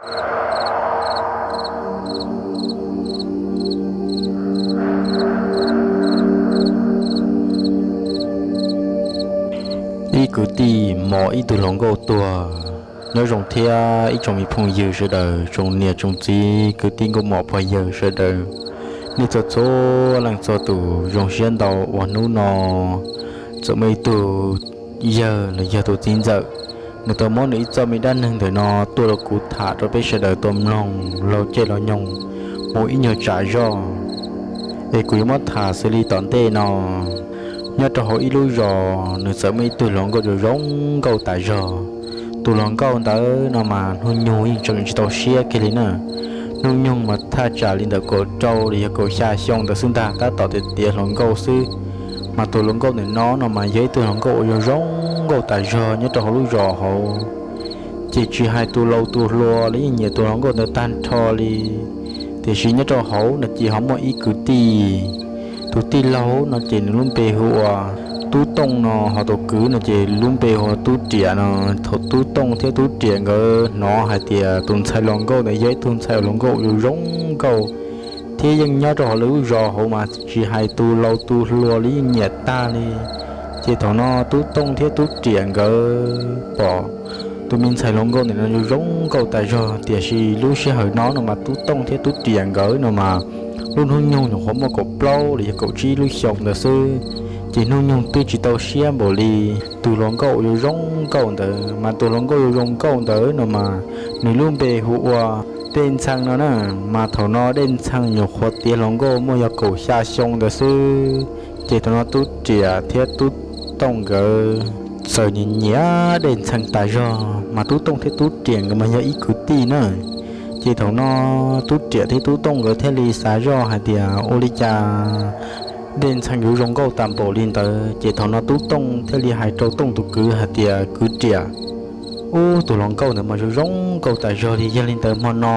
Ib kwv tij mos ib tug hluas nkauj tuag. Nyob zoo thiab ib tsoom me phooj ywg sawv daws, tsoom niam tsoom txiv, kwv tij nkauj mos pog yawg sawv daws, nej txhua txhua leej txhua tus zoo siab ntau uas hnub no txawm muaj ib tug yawg los yog tus txiv ntxawm, nws tau muab nws ib txoj me dab neeg ntawm no tuaj rau kuv tham rau peb sawv daws tau mloog laug caij laug nyoog mus ib nyuag tsam zog. Es kuv yuav muab tham xws li tom ntej no, nyob rau hauv ib lub zos nws txawm muaj ib tug hluas nkauj zoo zoo nkauj tas zog. Tus hluas nkauj ntawd no mas hnub nyoog yeej tseem tsis tau siab kiag li na. Hnub nyoog mas thaj tsam li ntawm kaum rau los yog kaum xya xyoo ntawd xwb ntag, tab tom tiav tiav hluas nkauj xwb. Mas tus hluas nkauj ntawm no no mas yog ib tug hluas nkauj uas zoo zoo nkauj tas zog nyob rau hauv lub zos hauv. Ces tsis hais tus laus tus hluas los yeej nyiam tus hluas nkauj ntawd tag nrho li. Tiam sis nyob rau hauv no ces ho muaj ib kwv tij, tus tij laug no ces nws lub npe hu ua Tub Tooj no, ho tus kwv no ces lub npe hu ua Tub Riam no. Thaum Tub Tooj thiab Tub Riam nkawd hnov hais tias tus ntxhais hluas nkauj ntawd yog ib tug ntxhais hluas nkauj zoo zoo nkauj thiab yeej nyob rau hauv lawv lub zos hauv mas tsis hais tus laus tus hluas los yeej nyiam tag li. Ces thaum no Tub Tooj thiab Tub Riam nkawd pom tus me ntxhais hluas nkauj ntawm no zoo zoo nkauj tas zog, tiam sis lub sij hawm no no mas Tub Tooj thiab Tub Riam nkawd no mas lub hnub nyoog nyuam qhuav muaj kaum plaub los yog kaum tsib lub xyoo ntawd xwb, ces hnub nyoog twb tsis tau siab npaum li. Tus hluas nkauj uas zoo zoo nkauj ntawd mas tus hluas nkauj zoo zoo nkauj ntawd no mas nws lub npe hu ua Dej Ntxhee no na. Mas thaum no Dej Ntxhee nyuam qhuav tiav hluas nkauj muaj yog kaum xya xyoo ntawd xwb. Ces thaum no Tub Riam thiab Tub Tooj nkawd txawm nyiam nyiam Dej Ntxhee tas zog, mas Tub Tooj thiab Tub Riam nkawd mas yog ib kwv tij na. Ces thaum no Tub Riam thiab Tub Tooj nkawd thiaj li xav zoj hais tias ua li cas Dej Ntxhee yuav zoo nkauj tas npaum li ntawd. Ces thaum no Tub Tooj thiaj li hais rau Tooj tus kwv hais tias, Kwv Riam, ub, tus hluas nkauj ntawd mas zoo zoo nkauj tas zog li, yog li ntawd hmo no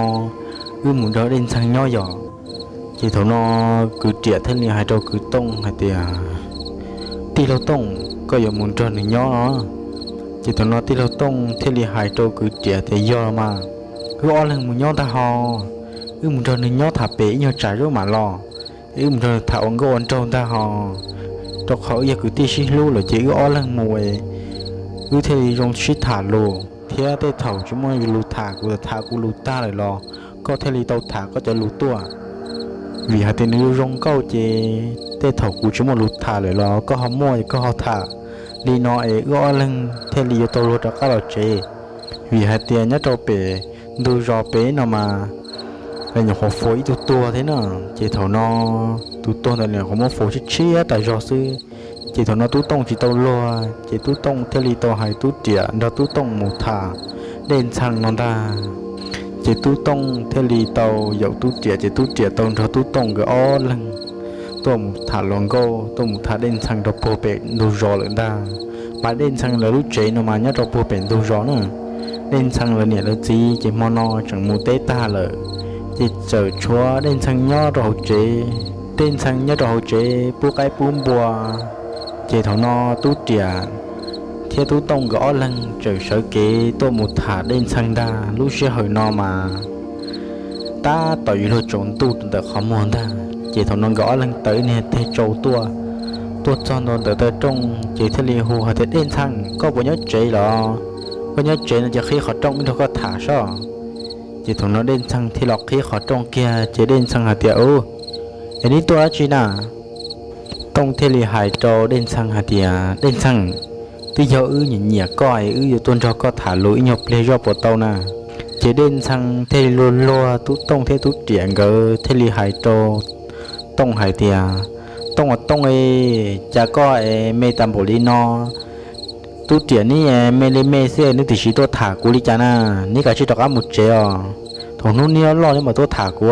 wb mus nrog Dej Ntxhee nyob yom. Ces thaum no kwv Riam thiaj li hais rau kwv Tooj hais tias, Tij laug Tooj, koj yuav mus nrog nws nyob los? Ces thaum no tij laug Tooj thiaj li hais rau kwv Riam tias, Yog los mas, wb ob leeg mus nyob ntag ho. Wb mus nrog nws nyob tham pem ib nyuag tsam zog mam los. Wb mus nrog nws tham ua nkauj ua nraug ntag ho. Rau qhov wb yog kwv tij sib hlub lawm ces wb ob leeg mus, wb thiaj li zoo sib tham lus thiab tej thaum tsis muaj lus tham, kuv tham kuv lus tag lawm los koj thiaj li tau tham koj cov lus tuaj. Vim hais tias nws zoo zoo nkauj ces tej thaum kuv tsis muaj lus tham lawm los koj ho muaj koj ho tham. Li no es wb ob leeg thiaj li yuav tau luag rov qab los tsev. Vim hais tias nyob rau pem ntug zos pem no mas nyuam qhuav faus ib tug tuag thiab na. Ces thaum no tus tuag ntawd nyuam qhuav muab faus tshiab tshiab tas zog xwb. Ces thaum no Tub Tooj tsis tau luag, ces Tub Tooj thiaj li tau hais Tub Riam nrog Tub Tooj mus tham Dej Ntxhee no ntag. Ces Tub Tooj thiaj li tau yaum Tub Riam, ces Tub Riam tau nrog Tub Tooj nkawd ob leeg tuaj mus tham hluas nkauj, tuaj mus tham Dej Ntxhee rau puag pem ntug zos lawm ntag. Mas Dej Ntxhee lawv lub tsev no mas nyob rau puag pem ntug zos na. Dej Ntxhee lawv niam lawv txiv ces hmo no tseem mus teb tag lawm, ces txawm tshuav Dej Ntxhee nyob rau hauv tsev. Dej Ntxhee nyob rau hauv tsev pub qaib pub npua. Ces thaum no Tub Riam thiab Tub Tooj nkawd ob leeg tseem sawv kev tuaj mus tham Dej Ntxhee ntag. Lub sij hawm no mas tab tom yuav luag tsaus ntuj ntawm qhov muag ntag. Ces thaum no nkawd ob leeg tawm niag teg tsau tuaj, tuaj txog ntua ntawm taw rooj ces thiaj li hu hais tias, Dej Ntxhee, koj puas nyob tsev los? Koj nyob tsev no ces qhib qhov rooj wb nrog koj tham sob. Ces thaum no Dej Ntxhee thiaj los qhib qhov rooj kiag ces Dej Ntxhee hais tias, Ub, es neb tuaj dab tsi na? Tooj thiaj li hais rau Dej Ntxhee hais tias, Dej Ntxhee, twb yog wb nyiam nyiam koj es wb yuav tuaj nrog koj tham lus ib nyuag pliag zoj puas tau na? Ces Dej Ntxhee thiaj li luag luag Tub Tooj thiab Tub Riam nkawd thiaj li hais rau Tooj hais tias, Tooj aw Tooj, cas koj es me tas npaum li no? Tub Riam neb me li me xwb neb tiam sis tuaj tham kuv li cas na? Neb kav tsij rov qab mus tsev os. Thaum hnub neb loj neb mam tuaj tham kuv.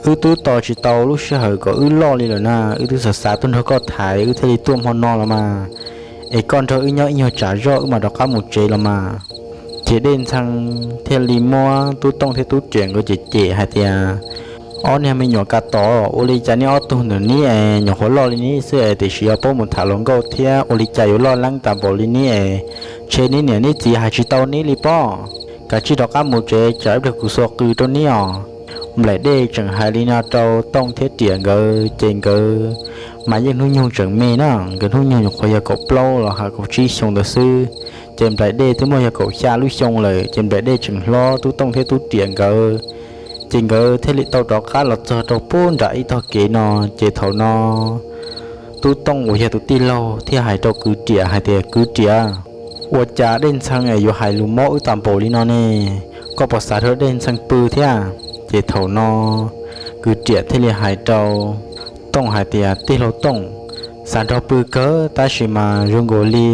Wb twb tos tsis tau lub sij hawm kom wb loj li lawm na, wb twb xav xav tuaj nrog koj tham wb thiaj li tuaj hmo no los mas. Es koj nrog wb nyob ib nyuag tsam zoj wb mam rov qab mus tsev los mas. Ces Dej Ntxhee thiaj li muab Tub Tooj thiab Tub Riam nkawd cem cem hais tias, Ob niag me nyuam ka tos, ua li cas neb ob tug ntawm neb es nyuam qhuav loj li neb xwb es tiam sis ho paub mus tham hluas nkauj thiab ua li cas yuav loj leeb tas npaum li neb es, ntshe neb niam neb txiv hais tsis tau neb li pob. Kav tsij rov qab mus tsev, tsam ib pliag kuv xuas qw rau neb os. Nplaim Dej tseem hais li no rau Tooj thiab Riam nkawd ces nkawd mas yeej hnub nyoog tseem me na, nkawd hnub nyoog nyuam qhuav yog kaum plaub los ha kaum tsib xyoo ntawd xwb. Ces Nplaim Dej twb muaj yog kaum xya lub xyoo lawm, ces Nplaim Dej tseem hlob tub Tooj thiab tub Riam nkawd. Ces nkawd thiaj li tau rov qab los txog rau pub nram ib tog kev no. Ces thaum no tub Tooj uas yog tus tij laug thiaj hais rau kwv Riam hais tias, Kwv Riam, ua cas Dej Ntxhee es yuav hais lus mob wb tas npaum li no ne? Koj puas xav nrog Dej Ntxhee pw thiab? Ces thaum no kwv Riam thiaj li hais rau Tooj hais tias, Tij laug Tooj, xav nrog pw kawg tab sis mas zoo nkaus li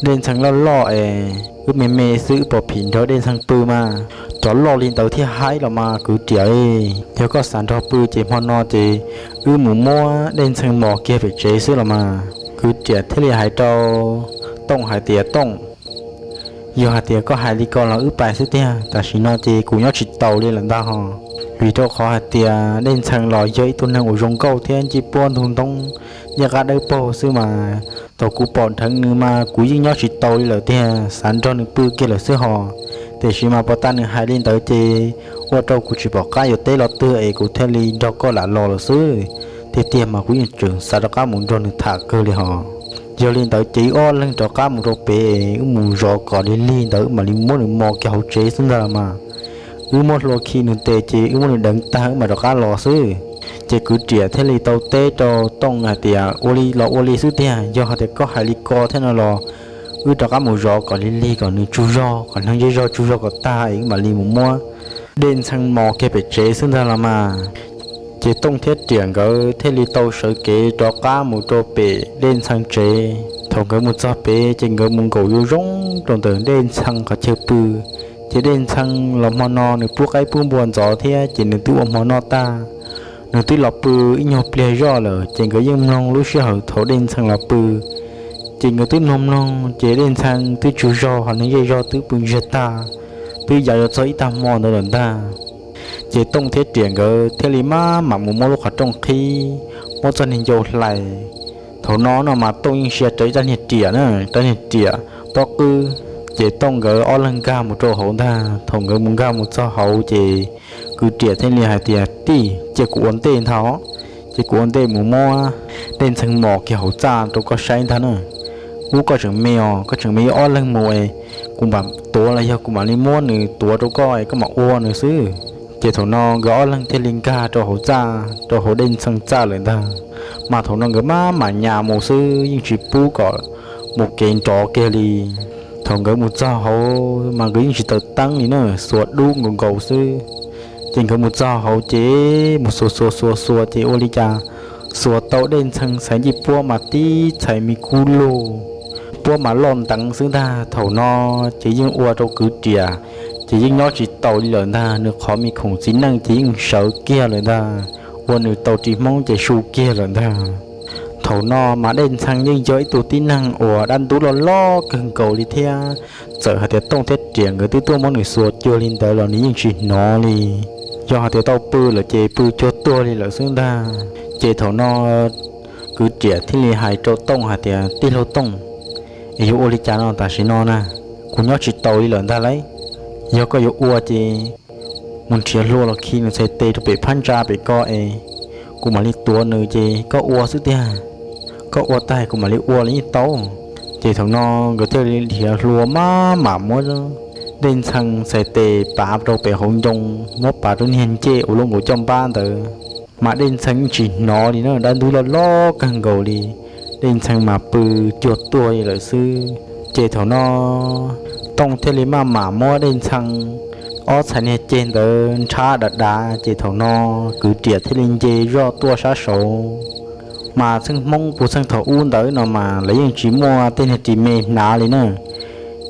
Dej Ntxhee loj loj es wb me me xwb, wb puas phim nrog Dej Ntxhee pw mas? Cov loj li ntawd thiaj haib los mas kwv Riam. Yog koj xav nrog pw ces hmo no ces wb mus muab Dej Ntxhee mos kiag pem tsev xwb los mas. Kwv Riam thiaj li hais rau Tooj hais tias, Tooj, yog hais tias koj hais li ko los wb pais xwb tiag, tam sim no ces kuv nyob tsis taus li lawm ntag hos. Vim rau qhov hais tias Dej Ntxhee los yog ib tug neeg uas zoo nkauj thiab ncej puab ntug ntoob, ncej qab dawb paug xwb mas thaum kuv pom dheev nws mas kuv yeej nyob tsis taus li lawm tiag, xav nrog nws pw kiag lawm xwb hos. Tiam sis mas puas tas nws hais li ntawd ces ua rau kuv tsis pom qab yuav teb los twg es kuv thiaj li nrog koj lam los lawm xwb. Tiag tiag mas kuv yeej tseem xav rov qab mus nrog nws tham kawg li hos. Yog li ntawd ces wb ob leeg rov qab mus rau pem, wb mus zov kom lig lig ntawd wb mam li muab nws mos kiag hauv tsev xwb ntag los mas. Wb muab hlua khi nws tes ces wb muab nws deev tag wb mam rov qab los xwb. Ces kwv Riam thiaj li tau teb rau Tooj hais tias, Ua li los ua li xwb tiag, yog hais tias koj hais li ko thiab no los wb rov qab mus zov kom lig lig kom nws tsaug zog, kom neeg zej zog tsaug zog kom tag es wb mam li mus muab Dej Ntxhee mos kiag pem tsev xwb ntag los mas. Ces Tooj thiab Riam nkawd thiaj li tau sawv kev rov qab mus rau pem Dej Ntxhee tsev. Thaum nkawd mus txog pem ces nkawd mus nkaum yuav zoo rau ntawm Dej Ntxhee qhov chaw pw. Ces Dej Ntxhee los hmo no nws pub qaib pub npua ntxov thiab ces nws twb ua hmo noj tag. Nws twb los pw ib nyuag pliag zoj lawm ces nkawd yeej mloog lub sij hawm thaum Dej Ntxhee los pw. Ces nkawd twb mloog mloog ces Dej Ntxhee twb tsaug zog ho neeg zej zog twb pw ntsiag tag, twb yav yuav txog ib tag hmo ntawd lawm ntag. Ces Tooj thiab Riam nkawd thiaj li maj mam mus muab lub qhov rooj qhib, muab txoj niag ncau hlais. Thaum no no mas Tooj yeej sia rawv ib rab niag riam na, rab niag riam pob qwb. Ces Tooj nkawd ob leeg nkag mus rau hauv ntag. Thaum nkawd mus nkag mus txog hauv ces kwv Riam thiaj li hais tias, Tij, cia kuv ua ntej ntag os. Ces kuv ua ntej mus muab Dej Ntxhee mos kiag hauv txaj rau koj saib ntag na. Ub, koj tseem me os, koj tseem me, wb ob leeg mus es kuv mam tuav los yog kuv mam li muab nws tuav rau koj es koj mam ua nws xwb. Ces thaum no nkawd ob leeg thiaj li nkag rau hauv txaj, rau hauv Dej Ntxhee txaj lawm ntag. Mas thaum no nkawd maj mam nyas mus xwb yeej tsis pub kom mus kev nrov kiag li. Thaum nkawd mus txog hauv mas nkawd yeej tsis taws teeb li na, xuas dub nkaus nkaus xwb. Ces nkawd mus txog hauv ces mus xuas xuas xuas xuas ces ua li cas xuas tau Dej Ntxhee xaiv ncej puab mas tib txhais me kub lug, puab mas loj nteev xwb ntag. Thaum no ces yeej ua rau kwv Riam ces yeej nyob tsis taus li lawm ntag, nws qhov me khoom txiv neej ces yeej sawv kiag lawm ntag, ua nws tau ris hmoob ces su kiag lawm ntag. Thaum no mas Dej Ntxhee yeej yog ib tug tib neeg uas dab ntub loj loj kawg nkaus li thiab. Txawm hais tias Tooj thiab Riam nkawd twb tuaj muab nws xuas cuag li ntawd los nws yeej tsis hnov li. Yog hais tias tau pw lawm ces pw cuag tuag li lawm xwb ntag. Ces thaum no kwv Riam thiaj li hais rau Tooj hais tias, Tij laug Tooj, es yuav ua li cas no tam sim no na? Kuv nyob tsis taus li lawm ntag lauj. Yog koj yuav ua ces mus nrhiav hlua los khi nws txhais tes rau pem phab ntsa pem ko es kuv mam li tuav nws ces koj ua xwb tiag. Koj ua tag kuv mam li ua los yeej tau. Ces thaum no nkawd thiaj li nrhiav hlua maj mam muab Dej Ntxhee txhais tes pav rau pem hauv ncoo, muab pav rau niag ncej ua lub nkaus caj npab ntawd. Mas Dej Ntxhee yeej tsis hnov li na, dab ntub loj loj kawg nkaus li. Dej Ntxhee mas pw cuag tuag li lawm xwb. Ces thaum no Tooj thiaj li maj mam muab Dej Ntxhee ob txhais niag ceg ntawd nrhab dav dav, ces thaum no kwv Riam thiaj li nce zoj tuaj sab saud. Mas txheej Hmoob puag txheej thaum ub ntawd no mas lawv yeej tsis muaj tej niag ris me hnav li na.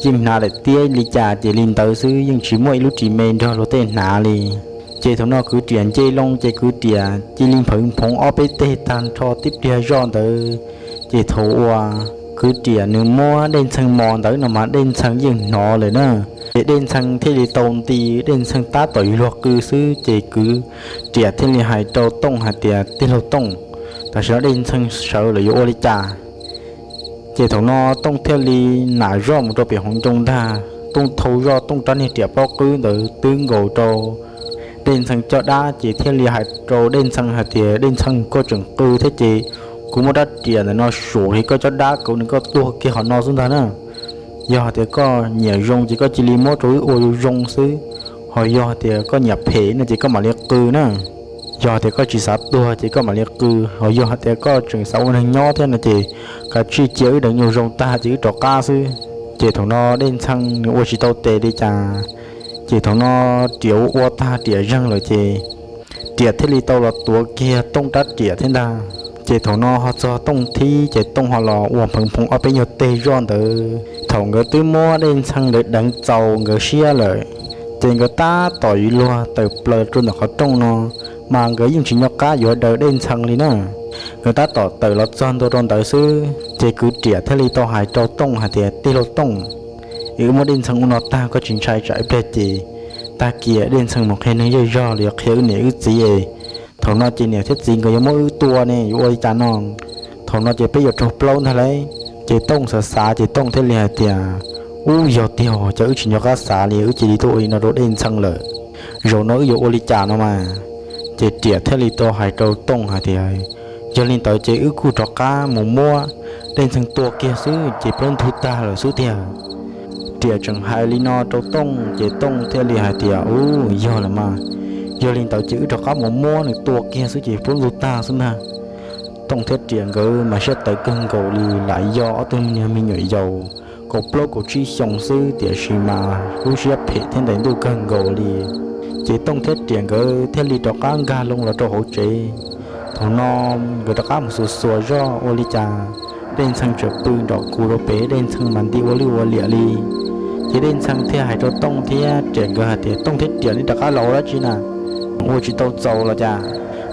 Yeej hnav daim tiab li cas ces li ntawd xwb, yeej tsis muaj ib lub ris me nrog luag tej hnav li. Ces thaum no kwv Riam nce loo ces kwv Riam cia li nphawv nphoov ob peb teg tag nrho tib pliag zoj ntawd. Ces thaum uas kwv Riam nws muab Dej Ntxhee mos ntawd no mas Dej Ntxhee yeej hnov lawm na. Ces Dej Ntxhee thiaj li tau nti, Dej Ntxhee tab tom yuav luag qw xwb ces kwv Riam thiaj li hais rau Tooj hais tias, Tij laug Tooj, tam sim no Dej Ntxhee sawv lawm yuav ua li cas? Ces thaum no Tooj thiaj li nam zoj mus rau pem hauv ncoo ntag. Tooj thau zoj Tooj rab niag riam pob qwb ntawd twb nkaus rau Dej Ntxhee caj dab ces thiaj li hais rau Dej Ntxhee hais tias, Dej Ntxhee, koj tseem qw thiab ces kuv muab rab riam ntawm no suam kiag koj caj dab, kuv nws koj tuag kiag qhov no xwb ntag na. Yog hais tias koj nyiam zoo ces koj cia li muab rau wb ua zoo zoo xwb, ho yog hais tias koj nyiam phem no ces koj mam li qw na. Yog hais tias koj tsis xav tuag ces koj mam li qw, ho yog hais tias koj tseem xav ua neeg nyob thiab no ces kav tsij cia wb deev nyuag zoo tag ces wb rov qab xwb. Ces thaum no Dej Ntxhee nws ua tsis tau tes li cas, ces thaum no riam ua ua tag riam zeeg lawm ces riam thiaj li tau los tuav kiag Tooj rab riam thiab ntag. Ces thaum no ho txog Tooj thib ces Tooj ho los ua nphee nphoo ob peb nyuag teg zoj ntawd. Thaum nkawd twb muab Dej Ntxhee ntawd deev txaus nkawd siab lawm, ces nkawd tab tom yuav luag tawm plaws rau ntawm qhov rooj no, mas nkawd yeej tsis nco qab yuav daws Dej Ntxhee li na. Nkawd tab tom tawm los txog ntua rau ntawd xwb ces kwv riam thiaj li tau hais rau Tooj hais tias, Tij laug Tooj, es wb muab Dej Ntxhee ua no tag koj tsis ntshai tsam ib pliag ces tag kis Dej Ntxhee mus qhia neeg zej zog los yog qhia wb niam wb txiv, thaum no ces niam thiab txiv nkawd yuav muab wb tua ne, yuav ua li cas no? Thaum no ces peb yuav raug plaub ntag lauj. Ces Tooj xav xav ces Tooj thiaj li hais tias, Ub, yog tiag, cas wb tsis nco qab xav li, wb cia li tuaj ua li no rau Dej Ntxhee lawm, zaum no wb yuav ua li cas no mas? Ces riam thiaj li tau hais rau Tooj hais tias, Yog li ntawd ces wb kuj rov qab mus muab Dej Ntxhee tua kiag xwb ces plaub ntug tag lawm xwb tiag. Riam tseem hais li no rau Tooj ces Tooj thiaj li hais tias, Ub, yog lawm mas, yog li ntawd ces wb rov qab mus muab nws tua kiag xwb ces plaub ntug tag xwb ntag. Tooj thiab riam nkawd mas siab tawv kawg nkaus li, lam yog ob tug niag me nyuam yaus kaum plaub kaum tsib xyoos xwb tiam sis mas lub siab phem thiab ntais ntuj kawg nkaus li. Ces Tooj thiab riam nkawd thiaj li rov qab nkag loo los rau hauv tsev. Thaum no nkawd rov qab mus xuas xuas zoj ua li cas Dej Ntxhee tseem pw nrom kuv rau pem, Dej Ntxhee mas nti ua lwj ua liam li. Ces Dej Ntxhee thiaj hais rau Tooj thiab riam nkawd hais tias, Tooj thiab riam, nej rov qab los ua dab tsi na? Ua tsis tau txaus los cas?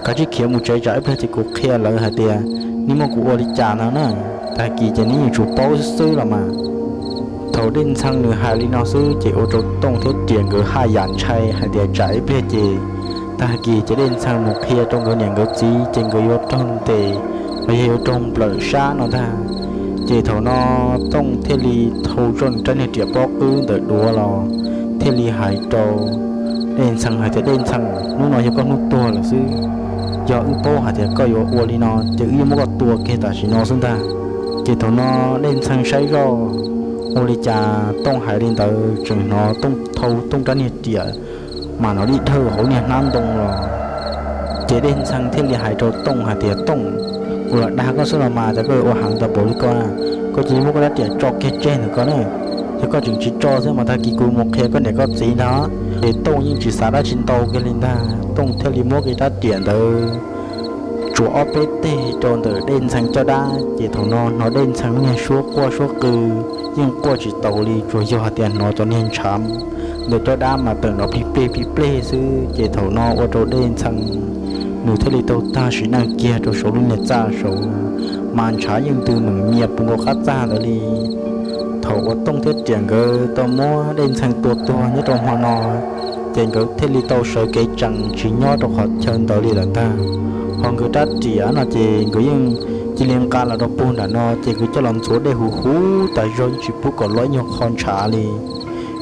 Kav tsij khiav mus tsev tsam ib pliag ces kuv qhia lawv hais tias nej muab kuv ua li cas no na. Tag kis ces nej yeej tsum paub xwb los mas. Thaum Dej Ntxhee nws hais li no xwb ces ua rau Tooj thiab riam nkawd haj yam ntshai hais tias tsam ib pliag ces tag kis ces Dej Ntxhee mus qhia rau nkawd niam nkawd txiv ces nkawd yuav raug ntes los yog yuav raug nplawm sab no ntag. Ces thaum no Tooj thiaj li thau zoj nws rab niag riam pob qwb ntawm duav los thiaj li hais rau Dej Ntxhee hais tias, Dej Ntxhee, hnub no yog koj hnub tuag lawm xwb. Yog wb paub hais tias koj yuav ua li no ces wb yuav muab koj tua kiag tam sim no xwb ntag. Ces thaum no Dej Ntxhee saib zoj ua li cas Tooj hais li ntawd tseem hnov Tooj thau Tooj rab niag riam mas hnov li dhawj hauv niag hnab ntoo los. Ces Dej Ntxhee thiaj li hais rau Tooj hais tias, Tooj, kuv los dag koj xwb los mas, cas koj yuav ua heev tau npaum li ko na? Koj cia li muab koj rab riam tso kiag tseg ntawm ko na. Yog koj tseem tsis tso xwb mas tag kis kuv mus qhia koj niam koj txiv ntag. Ces Tooj yeej tsis xav dab tsi ntau kiag li ntag, Tooj thiaj li muab kiag rab riam ntawd tsuas ob peb teg rau ntawm Dej Ntxhee caj dab. Ces thaum no hnov Dej Ntxhee niag suab quaj suab qw yeej quaj tsis taus li, tsuas yog hais tias hnov cov niag ntshav ntawm caj dab mas tawm nrov plig pleg plig pleg xwb. Ces thaum no ua rau Dej Ntxhee nws thiaj li tau tag sim neej kiag rau saum lub niag txaj saud, mas ntshav yeej ntws meem mias puv nkaus qab txaj ntawd li. Thaum uas Tooj thiab riam nkawd tau muab Dej Ntxhee tua tuag nyob rau hmo no, ces nkawd thiaj li tau sawv kev tsees tsis nyob rau qhov chaw ntawd li lawm ntag. Ho nkawd rab riam no ces nkawd yeej cia li nqa los rau puag nram no, ces nkawd coj los ntxuav dej huv huv tas zog yeej tsis pub kom loj ib nyuag qho ntshav li,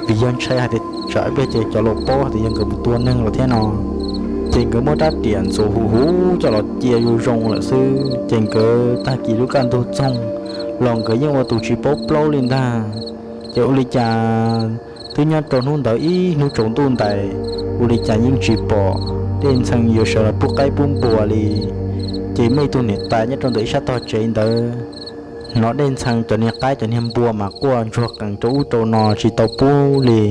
vim yog ntshai hais tias tsam ib pliag ces cov laus paub hais tias yog nkawd mus tua neeg los thiab no. Ces nkawd muab rab riam ntxuav huv huv coj los cia zoo zoo lawm xwb, ces nkawd tag kis lub kaj ntug txoog los nkawd yeej ua tus tsis paub plaub li ntag. Ces ua li cas twb nyob rau hnub ntawd ib hnub tsaus ntuj ntais, ua li cas yeej tsis pom Dej Ntxhee yuav sawv los pub qaib pub npua li. Ces muaj ib tug niam tais nyob rau ntawm ib sab tog tsev ntawd, hnov Dej Ntxhee cov niag qaib cov niag npua mas quaj ntsuag qees rau ub rau no tsis tau pub li.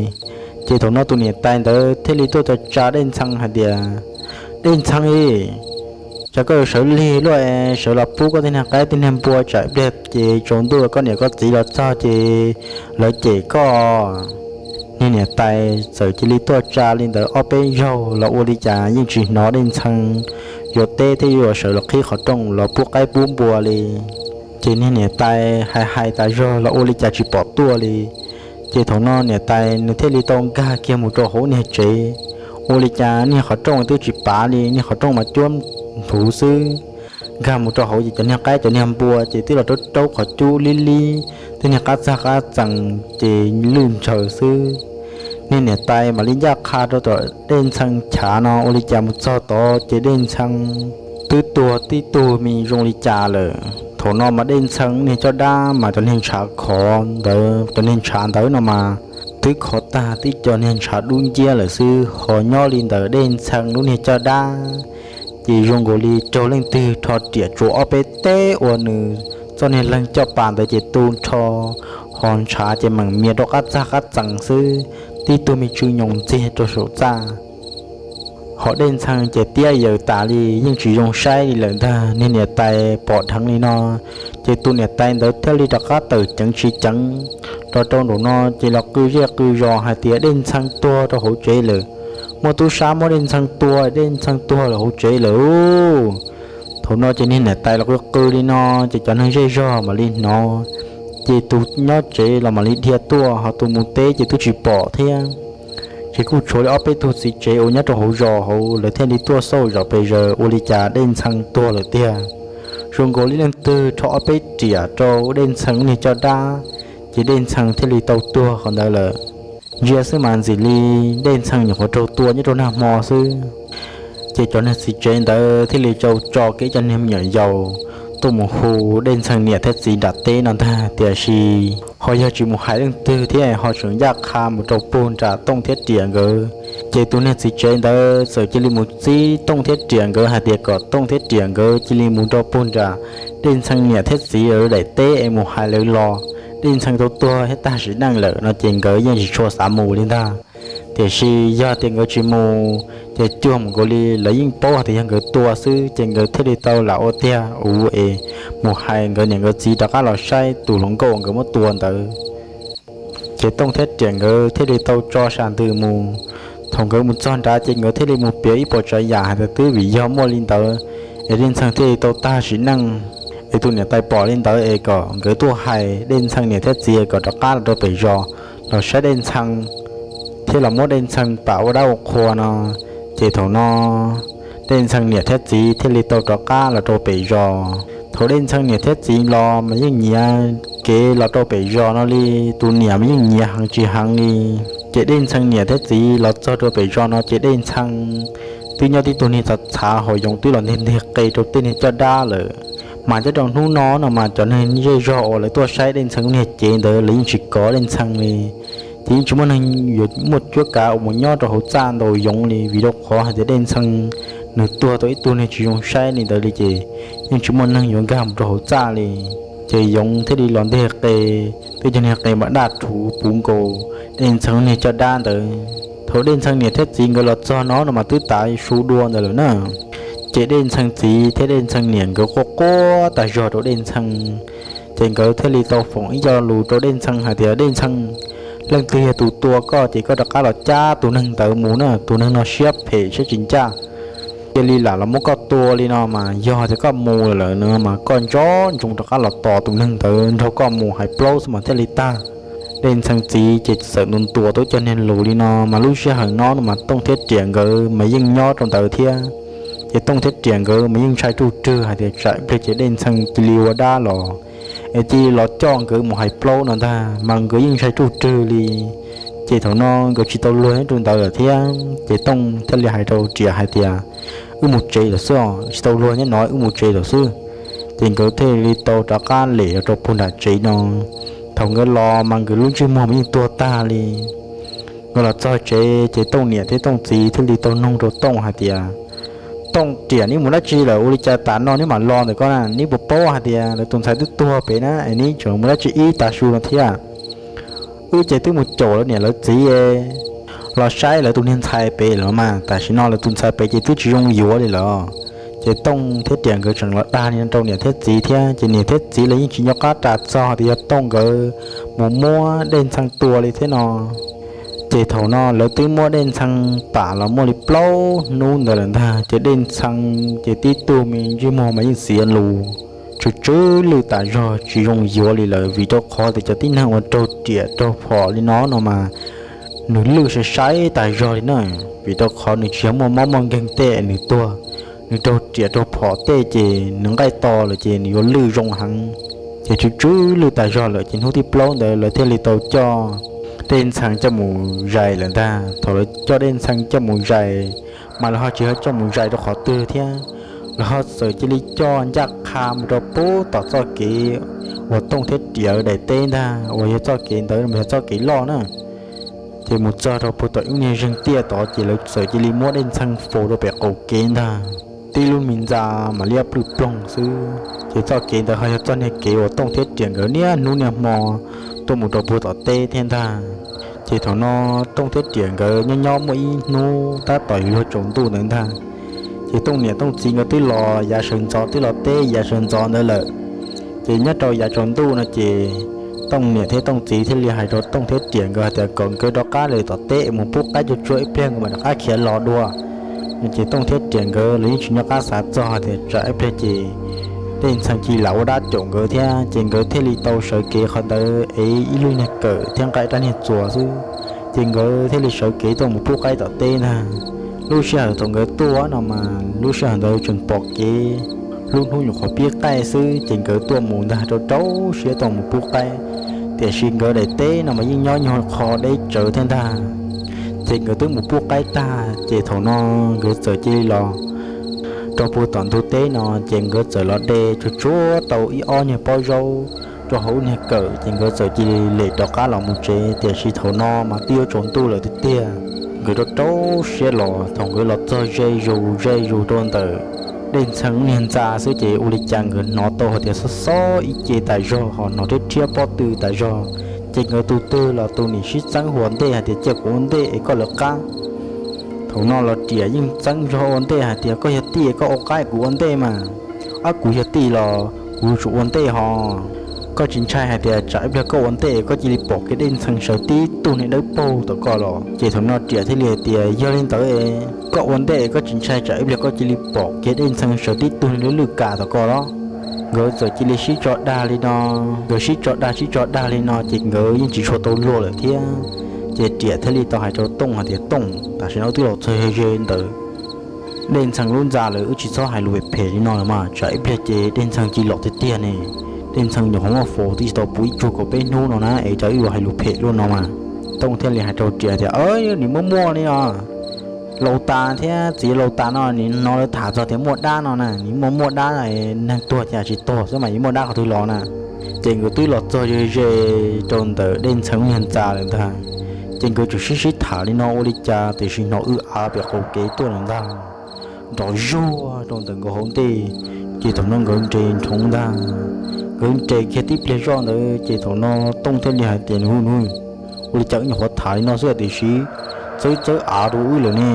Ces thaum no tus niam tais ntawd thiaj li tuaj tsa Dej Ntxhee hais tias, Dej Ntxhee, cas koj yuav sawv lig luaj es sawv los pub koj tej niag qaib tej niag npua, tsam ib pliag ces tsaus ntuj koj niam koj txiv los txog ces lawv cem koj. Niag niam tais txawm cia li tuaj tsa li ntawd ob peb zaug los ua li cas yeej tsis hnov Dej Ntxhee yuav teb thiab yuav sawv los qhib qhov rooj los pub qaib pub npua li. Ces niag niam tais hais hais tas zog los ua li cas tsis pom tuaj li. Ces thaum no niam tais nws thiaj li tau nkag kiag mus rau hauv niag tsev, ua li cas niag qhov rooj twb tsis pav li, niag qhov rooj mas cuab nthuv xwb. Nkag mus rau hauv ces cov niag qaib cov niag npua ces twb los raub raub qhov cub lib lib tej niag qab txag qab txees ces lwj ntshaws xwb. Niag niam tais mam li ncaj qha rau tom Dej Ntxhee chav no ua li cas mus txog tod ces Dej Ntxhee twb tuag tib tug me zoo li cas lawm. Thaum no mas Dej Ntxhee niag caj dab mas cov niag ntshav khov ntawd, cov niag ntshav ntawd no mas twb khov tag tib co niag ntshav dub nciab lawm xwb. Ho nyob li ntawm Dej Ntxhee lub niag caj dab ces zoo nkaus li raug leej twg rho riam tsuas ob peb teg ua nws txoj niag leeg caj pas ntawd ces tu nrho, ho ntshav ces meem mias rau qab txag qab txees xwb, tib tug me tsw nyoos ntxiag rau saum txaj. Ho Dej Ntxhee ces tiab yaws tas li yeej tsis zoo saib li lawm ntag. Niag niam tais pom dheev li no ces tus niam tais ntawd thiaj li rov qab tawm ceev tsis ceev los rau nraum no ces los qw zej qw zos hais tias Dej Ntxhee tuag rau hauv tsev lawm, muaj tub sab muab Dej Ntxhee tua, Dej Ntxhee tuag lawm hauv tsev lawm. Thaum no ces niag niam tais los qw qw li no ces cov neeg zej zog mam li hnov, ces tus nyob tsev los mam li dhia tuaj, ho tus mus teb ces twb tsis pom thiab. Ces kuj tshuav li ob peb tug txiv tsev uas nyob rau hauv zos hauv lawv thiaj li tuaj xauj zom pes zaws ua li cas Dej Ntxhee tuag lawm tiag. Zoo nkaus li leej twg rho ob peb riam rau Dej Ntxhee lub niag caj dab, ces Dej Ntxhee thiaj li tau tuag qhov ntawd lawm. Ntsia xwb mas ntxim li Dej Ntxhee nyuam qhuav raug tua nyob rau nag hmo xwb. Ces cov niag txiv tsev ntawd thiaj li tau tso kiag cov niag me nyuam yaus tuaj mus hu Dej Ntxhee niam thiab txiv nram teb no ntag. Tiam sis ho yog tsis mus hais leej twg thiab ho tseem ncaj qha mus rau puag nram Tooj thiab Riam nkawd. Ces tus niag txiv tsev ntawd txawm cia li mus txib Tooj thiab Riam nkawd hais tias kom Tooj thiab Riam nkawd cia li mus rau puag nram Dej Ntxhee niam thiab txiv lawv daim teb es mus hais lawv los Dej Ntxhee tau tuag thiab tag sim neej lawm no ces nkawd yeej tsis tshua xav mus li ntag. Tiam sis yog tias nkawd tsis mus ces cuag mus nkaus li lawv yeej paub hais tias yog nkawd tua xwb, ces nkawd thiaj li tau lam ua tiag ua es mus hais nkawd niam nkawd txiv rov qab los saib tus hluas nkauj nkawd muab tua ntawd. Ces Tooj thiab Riam nkawd thiaj li tau tso sas ntws mus. Thaum nkawd mus txog nrad ces nkawd thiaj li mus piav ib puas tsav yam hais tias twb vim yog muaj li ntawd es Dej Ntxhee thiaj li tau tag sim neej. Es tus niam tais pom li ntawd es kom nkawd tuaj hais Dej Ntxhee niam thiab txiv kom rov qab los rau pem zos los saib Dej Ntxhee thiab los muab Dej Ntxhee pam ua dab ua qhua no. Ces thaum no Dej Ntxhee niam thiab txiv thiaj li tau rov qab los rau pem zos. Thaum Dej Ntxhee niam thiab txiv los mas yeej nyiav kev los rau pem zos no li, tus niam mas yeej nyiav heev tsis heev li. Ces Dej Ntxhee niam thiab txiv los txog rau pem zos no ces Dej Ntxhee twb nyob tib tug niag txhav txhav, ho Yoov twb los nteg nteg qe rau tej niag caj dab lawm. Mas nyob rau hnub no no mas cov neeg zej zog uas lawv tuaj saib Dej Ntxhee niag cev ntawd lawv yeej tsis kov Dej Ntxhee li. Ces yeej tsis muaj neeg yuav muaj cuab kav uas mus nyob rau hauv txaj ntaus Yoov li, vim rau qhov hais tias Dej Ntxhee nws tuag tau ib tug niag tsis zoo saib li ntawd li ces yeej tsis muaj neeg yuav nkag mus rau hauv txaj li. Ces Yoov thiaj li los nteg qe, twb cov niag qe mas daj rhuv puv nkaus Dej Ntxhee niag caj dab ntawd. Thaum Dej Ntxhee niam thiab txiv nkawd los txog no no mas twb tav su dua ntawd lawm na. Ces Dej Ntxhee txiv thiab Dej Ntxhee niam nkawd quaj quaj tas zog rau Dej Ntxhee. Ces nkawd thiaj li tau foom ib co lus rau Dej Ntxhee hais tias, Dej Ntxhee, leej twg yog tus tua koj ces koj rov qab los cab tus neeg ntawd mus na, tus neeg no siab phem siab tsis ncaj. Cia li lam los muab koj tua li no mas yog tias koj mus lawm no mas koj nco ntsoov rov qab los tos tus neeg ntawd nrog koj mus hais plaub xwb mas thiaj li tag. Dej Ntxhee txiv ces txawm ntuas ntuas tau cov niag lus li no mas lub sij hawm no no mas Tooj thiab Riam nkawd mas yeej nyob rau ntawd thiab. Ces Tooj thiab Riam nkawd mas yeej ntshai ruj rwg hais tias tsam ib pliag ces Dej Ntxhee cia li ua dab los es cia li los coj nkawd mus hais plaub no ntag mas nkawd yeej ntshai ruj rwg li. Ces thaum no nkawd tsis tau luag nyob rau ntawd lawm thiab ces Tooj thiaj li hais rau Riam hais tias, Wb mus tsev lawm xwb os, tsis tau luag nyob no, wb mus tsev lawm xwb. Ces nkawd thiaj li tau rov qab lem los rau puag nram tsev no. Thaum nkawd los mas nkawd lub ntsej muag mas yeej tuag tag li. Nkawd los txog tsev ces Tooj niam thiab Tooj txiv thiaj li tau noog rau Tooj hais tias, Tooj, Riam neb mus dab tsi lawm ua li cas tas no neb mam los ntawm ko na? Neb puas paub hais tias lawv tus ntxhais twb tuag pem na es neb tseem mus dab tsi ib tav su no thiab? Wb ces twb mus caum lawv niam lawv txiv los saib lawv tus niag ntxhais pem lawm mas tam sim no lawv tus ntxhais pem ces twb tsis zoo yuav li lawm. Ces Tooj thiab Riam nkawd tseem los dag li no rau niam thiab txiv thiab ces niam thiab txiv los yeej tsis nco qab ras txog tias yog Tooj nkawd mus muab Dej Ntxhee tua li thiab no. Ces thaum no lawv twb muab Dej Ntxhee pam los muaj li plaub hnub ntawd lawm ntag ces Dej Ntxhee ces tib tug me ntsej muag mas yeej xiav lus tsw tsw lwj tas zog tsis zoo yuav li lawm vim rau qhov tias cov tib neeg uas raug riam raug phom li no no mas nws lwj sai sai tas zog li na. Vim rau qhov nws tsis yog muaj mob muaj nkeeg tej nws tuag, nws raug riam raug phom tej ces nws nqaij to lawm ces nws yuav lwj zoo heev. Ces tsw tsw lwj tas zog lawm ces hnub thib plaub ntawd lawv thiaj li tau coj Dej Ntxhee coj mus zais lawm ntag. Thaum lawv coj Dej Ntxhee coj mus zais, mas lawv ho tsis yog coj mus zais rau qhov twg thiab, lawv ho txawm cia li coj ncaj qha mus rau pem tom txoj kev uas Tooj thiab Riam daim teb ntag, uas yog txoj kev ntawd mas yog txoj kev loj na. Ces mus txog rau puag tom ib lub niag zeeg tiaj tod ces lawv txawm cia li muab Dej Ntxhee faus rau pem qaum kev ntag. Tib lub me ntxa mas liab plwj ploog xwb. Ces txoj kev ntawd ho yog txoj niag kev uas Tooj thiab Riam nkawd niaj hnub niaj hmo tuaj mus rau puag tom teb thiab ntag. Ces thaum no Tooj thiab Riam nkawd nyob nyob muaj ib hnub tab tom yuav luag tsaus ntuj ntawd ntag, ces Tooj niam Tooj txiv nkawd twb los yav sawv ntxov, twb los teb yav sawv ntxov ntawd lawm. Ces nyob rau yav tsaus ntuj no ces Tooj niam thiab Tooj txiv thiaj li hais rau Tooj thiab Riam nkawd hais tias kom nkawd rov qab lawm tom teb mus pub qaib tsuag tsuag ib pliag nkawd mam rov qab khiav los dua. Ces Tooj thiab Riam nkawd los yeej tsis nco qab xav txog hais tias tsam ib pliag ces Dej Ntxhee cia li lam ua dab caum nkawd thiab, ces nkawd thiaj li tau sawv kev qhov ntawd ev ib lub niag kawm thiab nqa rab niag txuas xwb. Ces nkawd thiaj li sawv kev tuaj mus pub qaib tom teb ntag. Lub sij hawm thaum nkawd tuaj no mas lub sij hawm ntawd tseem pom kev, lub hnub nyuam qhuav pib qaij xwb, ces nkawd tuaj mus ntag rau rau siab tuaj mus pub qaib. Tiam sis nkawd daim teb no mas yeej nyob nyuag qho deb tsawv thiab ntag. Ces nkawd twb mus pub qaib tag ces thaum no nkawd txawm cia li los rau puag tom ntug teb no, ces nkawd txawm los de tsuag tsuag tau ib ob niag pob zaub rau hauv niag kawm, ces nkawd txawm cia li lem rov qab los mus tsev. Tiam sis thaum no mas twb yuav tsaus ntuj lawm tiag tiag. Nkawd rau rau siab los, thaum nkawd los txog ze zus ze zus rau ntawm Dej Ntxhee niag ntxa xwb ces ua li cas nkawd hnov tau hais tias xob xob ib ce tas zog ho hnov rhiab rhiab pob tw tas zog. Ces nkawd tus twg los tus nim sib txeeb hu ua ntej hais tias cia kuv ua ntej es koj lawv qab. Thaum no los Riam yeej txeeb zog ua ntej hais tias koj yog tij koj ua qab kuv ua ntej mas. Ab, kuv yog tij los kuv yuav tsum ua ntej ho. Koj tsis ntshai hais tias tsam ib pliag koj ua ntej koj cia li pom kiag Dej Ntxhee sawv tib tug niag dawb paug tom koj los? Ces thaum no Riam thiaj li hais tias yog li ntawd koj ua ntej koj tsis ntshai tsam ib pliag koj cia li pom kiag Dej Ntxhee sawv tib tug niag lwj lwj kam tom koj los? Nkawd txawm cia li sib tso dag li no, nkawd sib tso dag sib tso dag li no ces nkawd yeej tsis tshua tau luag lawm thiab. Ces Riam thiaj li tau hais rau Tooj hais tias Tooj, tam sim no wb twb los txog ze ntawm Dej Ntxhee lub ntxa lawm, wb tsis txhob hais lus phem phem li no lawm mas, tsam ib pliag ces Dej Ntxhee cia li los tiag tiag ne. Dej Ntxhee nyuam qhuav muab faus twb tsis tau puv ib tsug kaum peb hnub no na es cas wb yuav hais lus phem luaj no mas. Tooj thiaj li hais rau Riam tias, nim muaj muaj li no, laus tas thiab txiv laus tas no nim no lawv tham txog tias muaj dab no na, nim muaj muaj dab, neeg tuag cas tsis tuag xwb mas yuav muaj dab qhov twg los na. Ces nkawd twb los txog ze ze rau ntawm Dej Ntxhee lub niag ntxa lawm ntag. Ces nkawd tseem sib sib tham li no ua li cas tiam sis hnov w av pem qaum kev tuaj lawm ntag, nrov zuag rau ntawm nkawd hauv ntej. Ces thaum no nkawd nres nroo ntag, nkawd nres kiag tib pliag zoj ntawd ces thaum no Tooj thiaj li hais tias, Nws, ua li cas wb nyuam qhuav tham li no xwb tiam sis txawb txawb av rau wb lawm ne?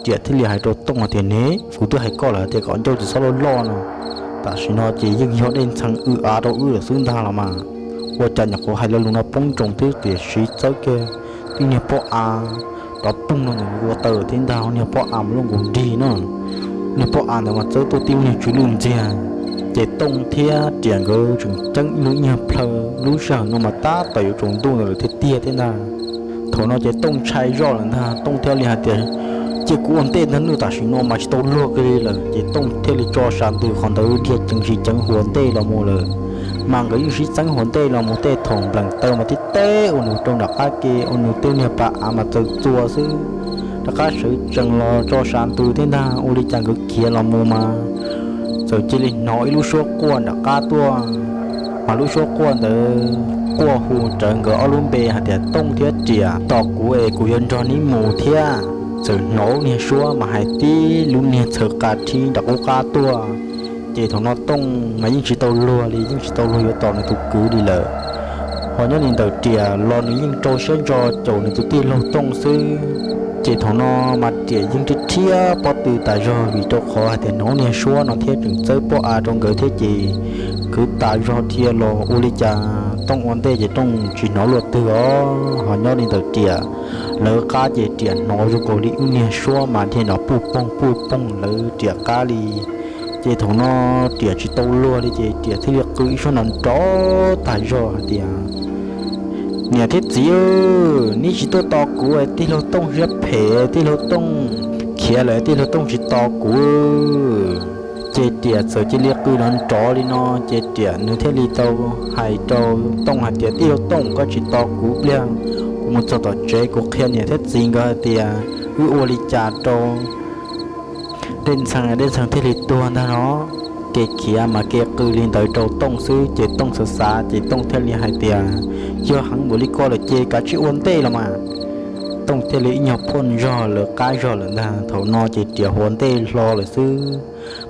Riam thiaj li hais rau Tooj hais tias, Ne, kuv twb hais koj lawm hais tias kom ncauj tsis txhob loj loj no. Tam sim no ces yeej yog Dej Ntxhee w av rau wb lawm xwb ntag los mas. Ua cas nyuam qhuav hais lo lus no poob ntsoov twb tiam sis txawb kiag tib niag pob av rov poog rau ntawm nkawd ko taw thiab ntag, niag pob av mas loj nkaus nrig no. Niag pob av ntawd mas txawb tuaj tib lub niag tsw lwj ntxiag. Ces Tooj thiab Riam nkawd tseem ceeb ib lub nyuag plhaw, lub sij hawm no mas tab tom yuav tsaus ntuj ntawd lawm tiag tiag thiab ntag. Thaum no ces Tooj ntshai zoj lawm ntag, Tooj thiaj li hais tias, Cia kuv ua ntej ntag nawb, tam sim no mas tsis tau luag kiag li lawm. Ces Tooj thiaj li tso sas ntws qhov ntawd dhia ceev tsis ceev hu ua ntej los mus lawm. Mas nkawd yeej sib txeeb hu ua ntej los mus tej thaum nplees taw mas tib teb ua nws rau nram qab ke, ua nws tej niag pas av mas txawm txua xwb. Rov qab sawv tsees los tso sas ntws thiab ntag, ua li cas nkawd khiav los mus mas txawm cia li hnov ib lub suab quaj nram qab tuaj. Mas lub suab quaj ntawd quaj hu rawv nkawd ob lub npe hais tias, Tooj thiab Riam, tos kuv es kuv yuav nrog neb mus thiab. Txawm hnov lub niag suab mas hais tib lub niag txhawv qa rhib nram qub qab tuaj. Ces thaum no Tooj mas yeej tsis tau luag li, yeej tsis tau luag yuav tos nws tus kwv li lawm. Ho nyob li ntawm Riam los nws yeej rau siab ntso caum nws tus tij laug Tooj xwb. Ces thaum no mas Riam yeej rhiab rhiab pob tw tas zog vim rau qhov hais tias hnov niag suab no thiab tseem txawb pob av rau nkawd thiab ces kwv tas zog dhia los ua li cas Tooj ua ntej ces Tooj tsis hnov luaj twg os. Ho nyob li ntawm Riam lawv qab ces Riam hnov zoo nkaus li ib niag suab mas dhia nrov puj poog puj poog lawv Riam qab li. Ces thaum no Riam tsis tau luag li ces Riam thiaj li qw ib suab nrov nrov tag zog hais tias, Niam thiab txiv, neb tsis tuaj tos kuv, tij laug Tooj siab phem, tij laug Tooj khiav lawm, tij laug Tooj tsis tos kuv. Ces Riam txawm cia li qw nrov nrov li no, ces Riam nws thiaj li tau hais rau Tooj hais tias, Tij laug Tooj, koj tsis tos kuv ib pliag, kuv mus txog tom tsev kuv qhia niam thiab txiv nkawd hais tias wb ua li cas rau Dej Ntxhee, Dej Ntxhee thiaj li tuag ntag no. Kev khiav mas kev qw li ntawd rau Tooj xwb, ces Tooj xav xav ces Tooj thiaj li hais tias, Yog heev npaum li ko lawm ces kav tsij ua ntej los mas. Tooj thiaj li ib nyuag phoj zog lawv qab zog lawm ntag. Thaum no ces Riam ua ntej hlo lawm xwb,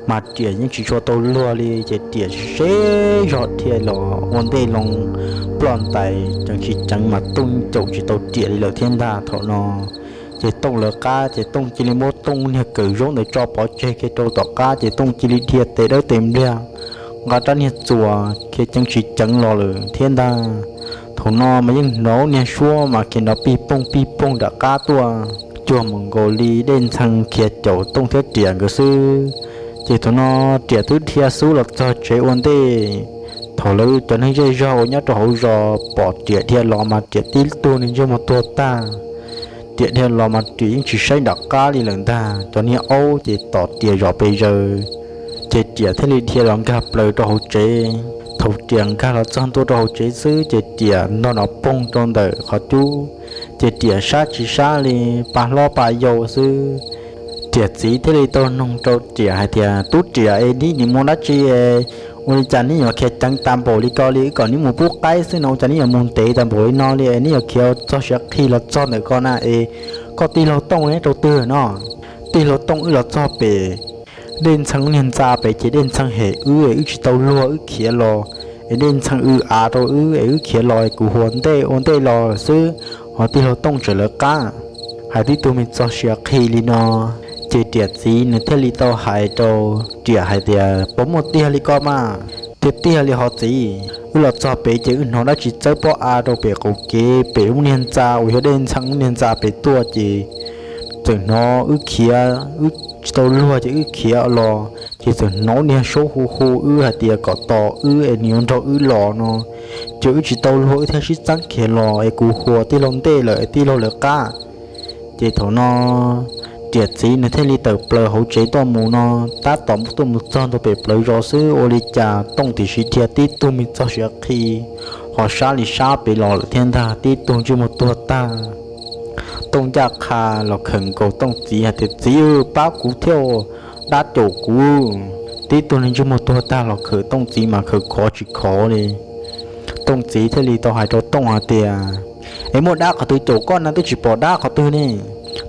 mas Riam yeej tsis tshua tau luag li, ces Riam sib zog dhia los ua ntej loo ploj ntais ceev tsis ceev mas Tooj caum tsis tau Riam li lawm thiab ntag. Thaum no ces Tooj lawv qab ces Tooj cia li muab Tooj niag kawm zaub ntawd tso pov tseg kiag rau tom qab, ces Tooj cia li dhia tes dawb tes npliag nqa rab niag txuas khiav ceev tsis ceev los lawm thiab ntag. Thaum no mas yeej hnov niag suab mas khiav nrov pij poog pij poog nram qab tuaj cuag mus nkaus li Dej Ntxhee khiav caum Tooj thiab Riam nkawd xwb. Ces thaum no Riam twb dhia xub los txog tsev ua ntej. Thaum lawv cov neeg zej zog uas nyob rau hauv zos pom Riam dhia los mas Riam tib tug niag ntsej muag tuag tag. Riam dhia los mas Riam yeej tsis saib nram qab li lawm ntag, cov niag aub ces tom Riam zom pes zaws. Ces Riam thiaj li dhia los nkag plaws rau hauv tsev. Thaum Riam nkag los txog ntua rau hauv tsev xwb ces Riam nrog nrov poog rau ntawm qhov cub, ces Riam sab tsis sab li, pa hlob pa yau xwb. Riam txiv thiaj li tau noog rau Riam hais tias, Tub Riam, es neb nim mus dab tsi, ua li cas neb yuav khiav ceev tag npaum li ko li? Wb kom neb mus pub qaib xwb no ua cas neb yuav mus ntev tag npaum li no li? Es neb yuav khiav txog siav qhi los txog ntawm ko na es koj tij laug Tooj neb rau twg no? Tij laug Tooj wb los txog pem Dej Ntxhee niag ntxa pem ces Dej Ntxhee hem wb es wb tsis tau luag wb khiav los, es Dej Ntxhee w av rau wb es wb khiav los es kuv ua ntej ua ntej los xwb, ho tij laug Tooj tseem lawv qab. Hais tib tug me txog siav qhi li no, ces Riam txiv nws thiaj li tau hais rau Riam hais tias, Puas muaj tiag li ko mas? Tiag tiag li hov txiv, wb los txog pem ces wb hnov dab tsi txawb pob av rau pem qaum kev pem lub niag ntxa uas yog Dej Ntxhee lub niag ntxa pem tuaj ces txawm hnov wb khiav, wb tsis tau luag ces wb khiav los ces txawm hnov niag suab hu hu wb hais tias kom tos wb es nws yuav nrog wb los no. Ces wb tsis tau luag wb thiaj sib txeeb khiav los es kuv ua tij laug ntej lawm es tij laug lawv qab. Ces thaum no Riam txiv nws thiaj li tawm plaws hauv tsev tuaj mus no, tab tom tuaj mus txog ntua pem plawv zos xwb ua li cas Tooj tiam sis dhia tib tug me txog siav qhi, ho sab li sab pem los lawm thiab ntag, tib tug ntsej muag tuag tag. Tooj ncaj qha los khawm nkaus Tooj txiv hais tias, Txiv, pab kuv thiab, dab caum kuv. Tib tug neeg ntsej muag tuag tag los khawm Tooj txiv mas khawm khov tsis khov li. Tooj txiv thiaj li tau hais rau Tooj hais tias, Es muaj dab qhov twg caum koj na, twb tsis pom dab qhov twg ne?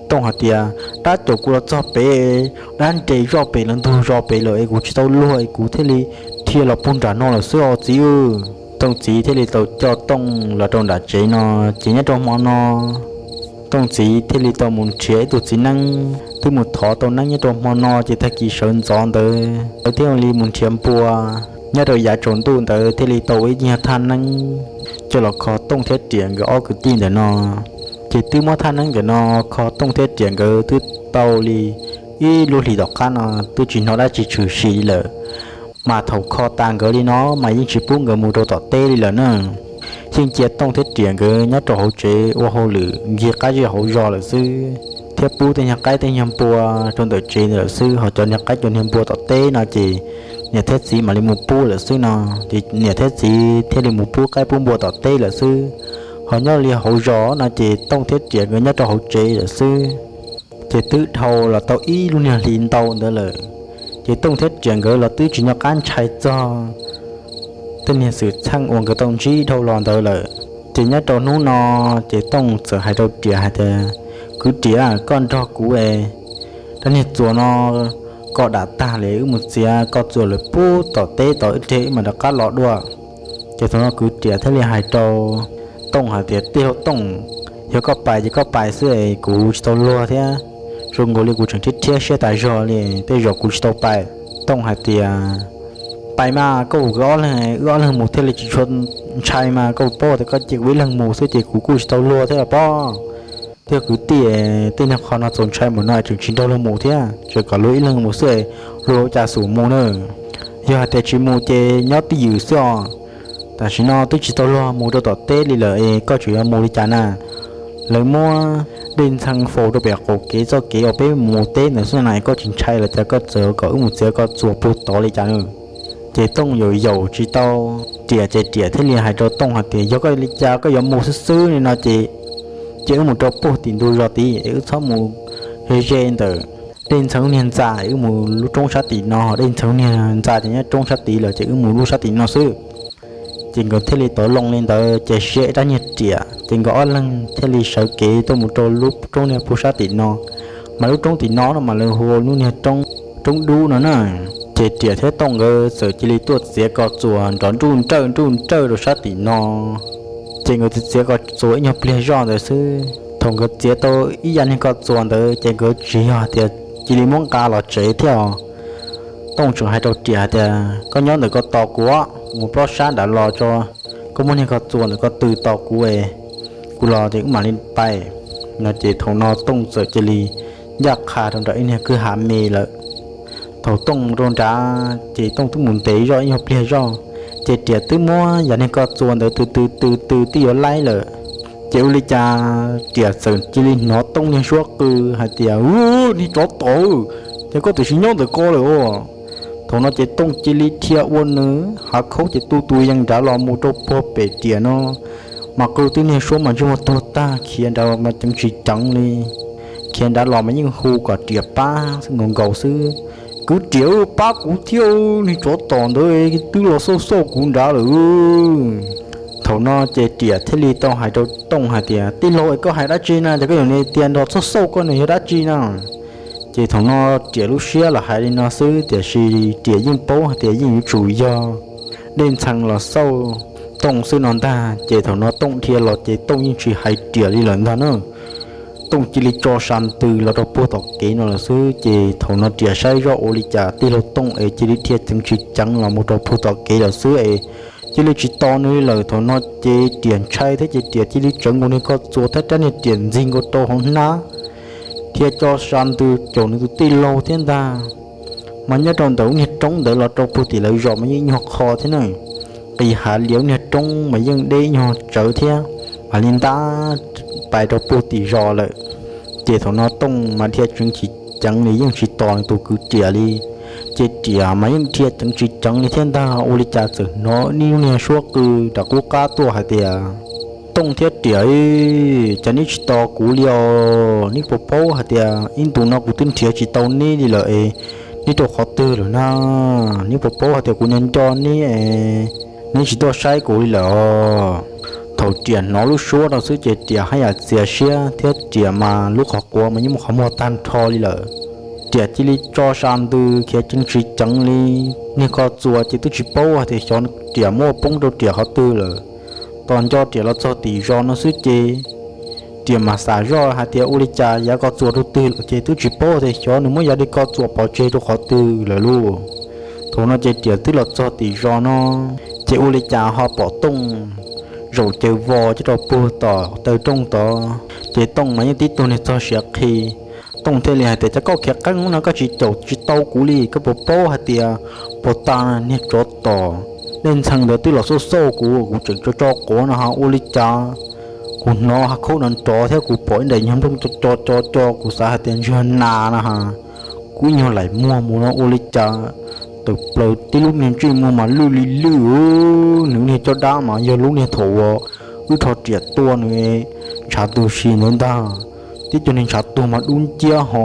Tooj hais tias, Dab caum kuv los txog pem, dab nres zoj pem lawv ntug zos pem lawm es kuv tsis tau luag es kuv thiaj li dhia los puag nram no lawm xwb os txiv. Tooj txiv thiaj li tau coj Tooj los rau nram tsev no. Ces nyob rau hmo no Tooj txiv thiaj li tau mus nrhiav ib tug txiv neeb, twb mus thov tau neeb nyob rau hmo no ces tag kis sawv ntxov ntawd lawv thiaj li mus nrhiav npua. Nyob rau yav tsaus ntuj ntawd thiaj li tau ua ib nyuag thaj neeb coj los kho Tooj thiab Riam nkawd ob kwv tij ntawm no. Ces twb muab thaj neeb ntawm no kho Tooj thiab Riam nkawd twb tau li ib lub hlis tom qab no twb tsis hnov dab tsi tshwm sim li lawm. Mas thaum kho tas nkawd li no mas yeej tsis pub nkawd mus rau tom teb li lawm na. Yeej cia Tooj thiab Riam nkawd nyob rau hauv tsev ua hauj lwm ncig qab zej hauv zos lawm xwb, thiab pub tej nyuag qaib tej nyuag npua rau ntawm tsev ntawd lawm xwb. Ho cov niag qaib cov niag npua tom teb no ces niam thiab txiv mam li mus pub lawm xwb no. Ces niam thiab txiv thiaj li mus pub qaib pub npua tom teb lawm xwb. Ho nyob li hauv zos no ces Tooj thiab Riam nkawd nyob rau hauv tsev lawm xwb. Ces twb dhau los tau ib lub niag hli ntau ntawd lawm, ces Tooj thiab Riam nkawd los twb tsis nco qab ntshai txog tej niag xwm txheej uas nkawd tau ntsib dhau los ntawd lawm. Ces nyob rau hnub no, ces Tooj txawm hais rau Riam hais tias, Kwv Riam, koj nrog kuv es, dab niag txuas no koj dam tag li wb mus txiav koj txuas lawm pub tom teb tod ib pliag wb mam rov qab los dua. Ces thaum no kwv Riam thiaj li hais rau Tooj hais tias, Tij laug Tooj, yog koj pais ces koj pais xwb es kuv tsis tau luag thiab, zoo nkaus li kuv tseem rhiab rhiab siab tas zog li, tej zaum kuv tsis tau pais. Tooj hais tias, Pais mas, koj mus wb ob leeg, wb ob leeg mus thiaj li tsis tshua ntshai mas, koj paub tias koj cia kuv ib leeg mus xwb ces kuv kuj tsis tau luag thiab los pob. Thiab kwv tij, tej niag qhov no txaus ntshai npaum no tseem tsis nrog luag mus thiab, tseem kom luag ib leeg mus xwb, luag ua cas xum mus na. Yog hais tias tsis mus ces nyob twj ywm xwb os. Tam sim no twb tsis tau luag mus rau tom teb li lawm es koj tseem yuav mus li cas na? Lawv muab Dej Ntxhee faus rau pem qaum kev txoj kev uas peb mus teb ntawd xwb na, koj tsis ntshai los cas koj txawm kom wb mus txiav koj txuas puag tod li cas na? Ces Tooj yaum yaum tsis tau Riam ces Riam thiaj li hais rau Tooj hais tias, yog koj li cas koj yuav mus xwb xwb li no ces, ces wb mus rau puag tim ntug zos tid es wb txhob mus ze ze ntawm Dej Ntxhee lub niag ntxa, wb mus lub roob sab tim no, Dej Ntxhee lub niag ntxa ces nyob roob sab tid lawm ces wb mus lub sab tim no xwb. Ces nkawd thiaj li tov loo li ntawd ces ze rab niag riam ces nkawd ob leeg thiaj li sawv kev tuaj mus rau lub roob niag puag sab tim no. Mas lub roob tim no no mas lawv hu lub niag roob, roob dub no na. Ces riam thiab Tooj nkawd txawm cia li tuaj txiav ko txuas nrov nruj nrawj nruj nrawj rau sab tim no. Ces nkawd txiav txiav ko txuas ib nyuag pliag zoj ntawd xwb, thaum nkawd txiav tau ib yam niag ko txuas ntawd ces nkawd tsis yog tias cia li muab nqa los tsev thiab os. Tooj tseem hais rau riam hais tias, koj nyob ntawm ko tos kuv, mus plob sab nrad los tso, koj muab niag ko txuas ntawm ko tw tos kuv es kuv los ces wb mam li pais. No ces thaum no Tooj txawm cia li ncaj qha rau nram ib niag kwj ha me lawm. Thaum Tooj rau nrad ces Tooj twb mus ntev zoj ib nyuag pliag zoj, ces riam twb muab yam niag ko txuas ntawd tw tw tw tw twb yuav laib lawm. Ces ua li cas riam txawm cia li hnov Tooj niag suab qw hais tias, u, niag tsov tom, ces koj tiam sis nyob ntawm ko lawm os. Thaum no ces Tooj cia li dhia ua nws hav khaub ces tu tus yees nrad los mus rau puag pem riam no. Mas qw twb niag suab mas ntsej muag tuag tag khiav nrad mas ceev tsis ceev li. Khiav nrad los mas yeej hu kom riam pab nkaus nkaus xwb. Kwv riam, pab kuv thiab, niag tsov tom ntawd twb los xauj xauj kuv nrad lawm. Thaum no ces riam thiaj li tau hais rau Tooj hais tias, tij laug es koj hais dab tsi na, ces koj yuav tias nrog xauj xauj koj nws yog dab tsi na? Ces thaum no riam lub siab los hais li no xwb tiam sis riam yeej paub hais tias yeej yuav tsum yog Dej Ntxhee los xauj Tooj xwb no ntag. Ces thaum no Tooj dhia los ces Tooj yeej tsis hais riam li lawm ntag na. Tooj cia li tso sa ntws los rau puag tom kev no lawm xwb. Ces thaum no riam saib zoj ua li cas tij laug Tooj es cia li dhia ceev tsis ceev los mus rau puag tom kev lawm xwb es cia li tsis tos nws li lawm. Thaum no ces riam ntshai thiab ces riam cia li tsawv nkaus niag ko txuas thiab rab niag riam ntxig nkaus rau hauv hnab, dhia tso sa ntws caum nws tus tij laug thiab ntag. Mas nyob rau ntawm ub niag roob ntawd los rau puag tim lawv zos mas yeej nyuag qho thiab na. Qis hav lias ub niag roob mas yeej deb nyuag tsawv thiab, mam li ntab pais rau puag tim zos lawm. Ces thaum no Tooj mas dhia ceev tsis ceev li yeej tsis tos nws tus kwv riam li. Ces riam mas yeej dhia ceev tsis ceev li thiab ntag, ua li cas txawm hnov ib lub niag suab qw nram qub qab tuaj hais tias, Tooj thiab riam, cas neb tsis tos kuv li os? Neb puas paub hais tias ib ntus no kuv twb nrhiav tsis tau neb li lawm es neb rau qhov twg lawm na? Neb puas paub hais tias kuv nyob nco neb es neb tsis tuaj saib kuv li lawm os? Thaum riam hnov lub suab no xwb ces riam haj yam txias siab thiab riam mas lub qhov quav mas yeej muaj qhov muag tag nrho li lawm. Riam cia li tso sa ntws khiav ceev tsis ceev li, niag ko txuas ces twb tsis paub hais tias xyov riam muab poob rau riam qhov twg lawm. Tos nco riam los txog tim zos no xwb ces riam mas xav zoj hais tias ua li cas yav ko txuas rau twg lawm ces twb tsis paub tias xyov nws muab yav li ko txuas pov tseg rau qhov twg lawm lauj. Thaum no ces riam twb los txog tim zos no, ces ua li cas ho pom Tooj zaum caws vos coj rau puag tom taw rooj tod. Ces Tooj mas yeej tib tug niag txog siav qhi. Tooj thiaj li hais tias, cas koj khiav qeeb no koj tsis caum tsis tau kuv li, koj puas paub hais tias puag ta niag tsov tom Dej Ntxhee ntawd twb los xauj xauj kuv, kuv tseem tso tso quav no ha, ua li cas kuv hnov hav khaub nrov nrov thiab kuv pom ib daim nyuag nplooj co co co co, kuv xav hais tias ntshe nas no ha. Kuv ib nyuag laim muag mus no ua li cas tawm plaws tib lub niag ntsej muag mas lwj li lwj, nws niag caj dab mas yog lub niag thaum uas wb rho riam tua nws ntshav tuag si ntawd ntag. Tib tug niag ntshav tuag mas dub nciab ho,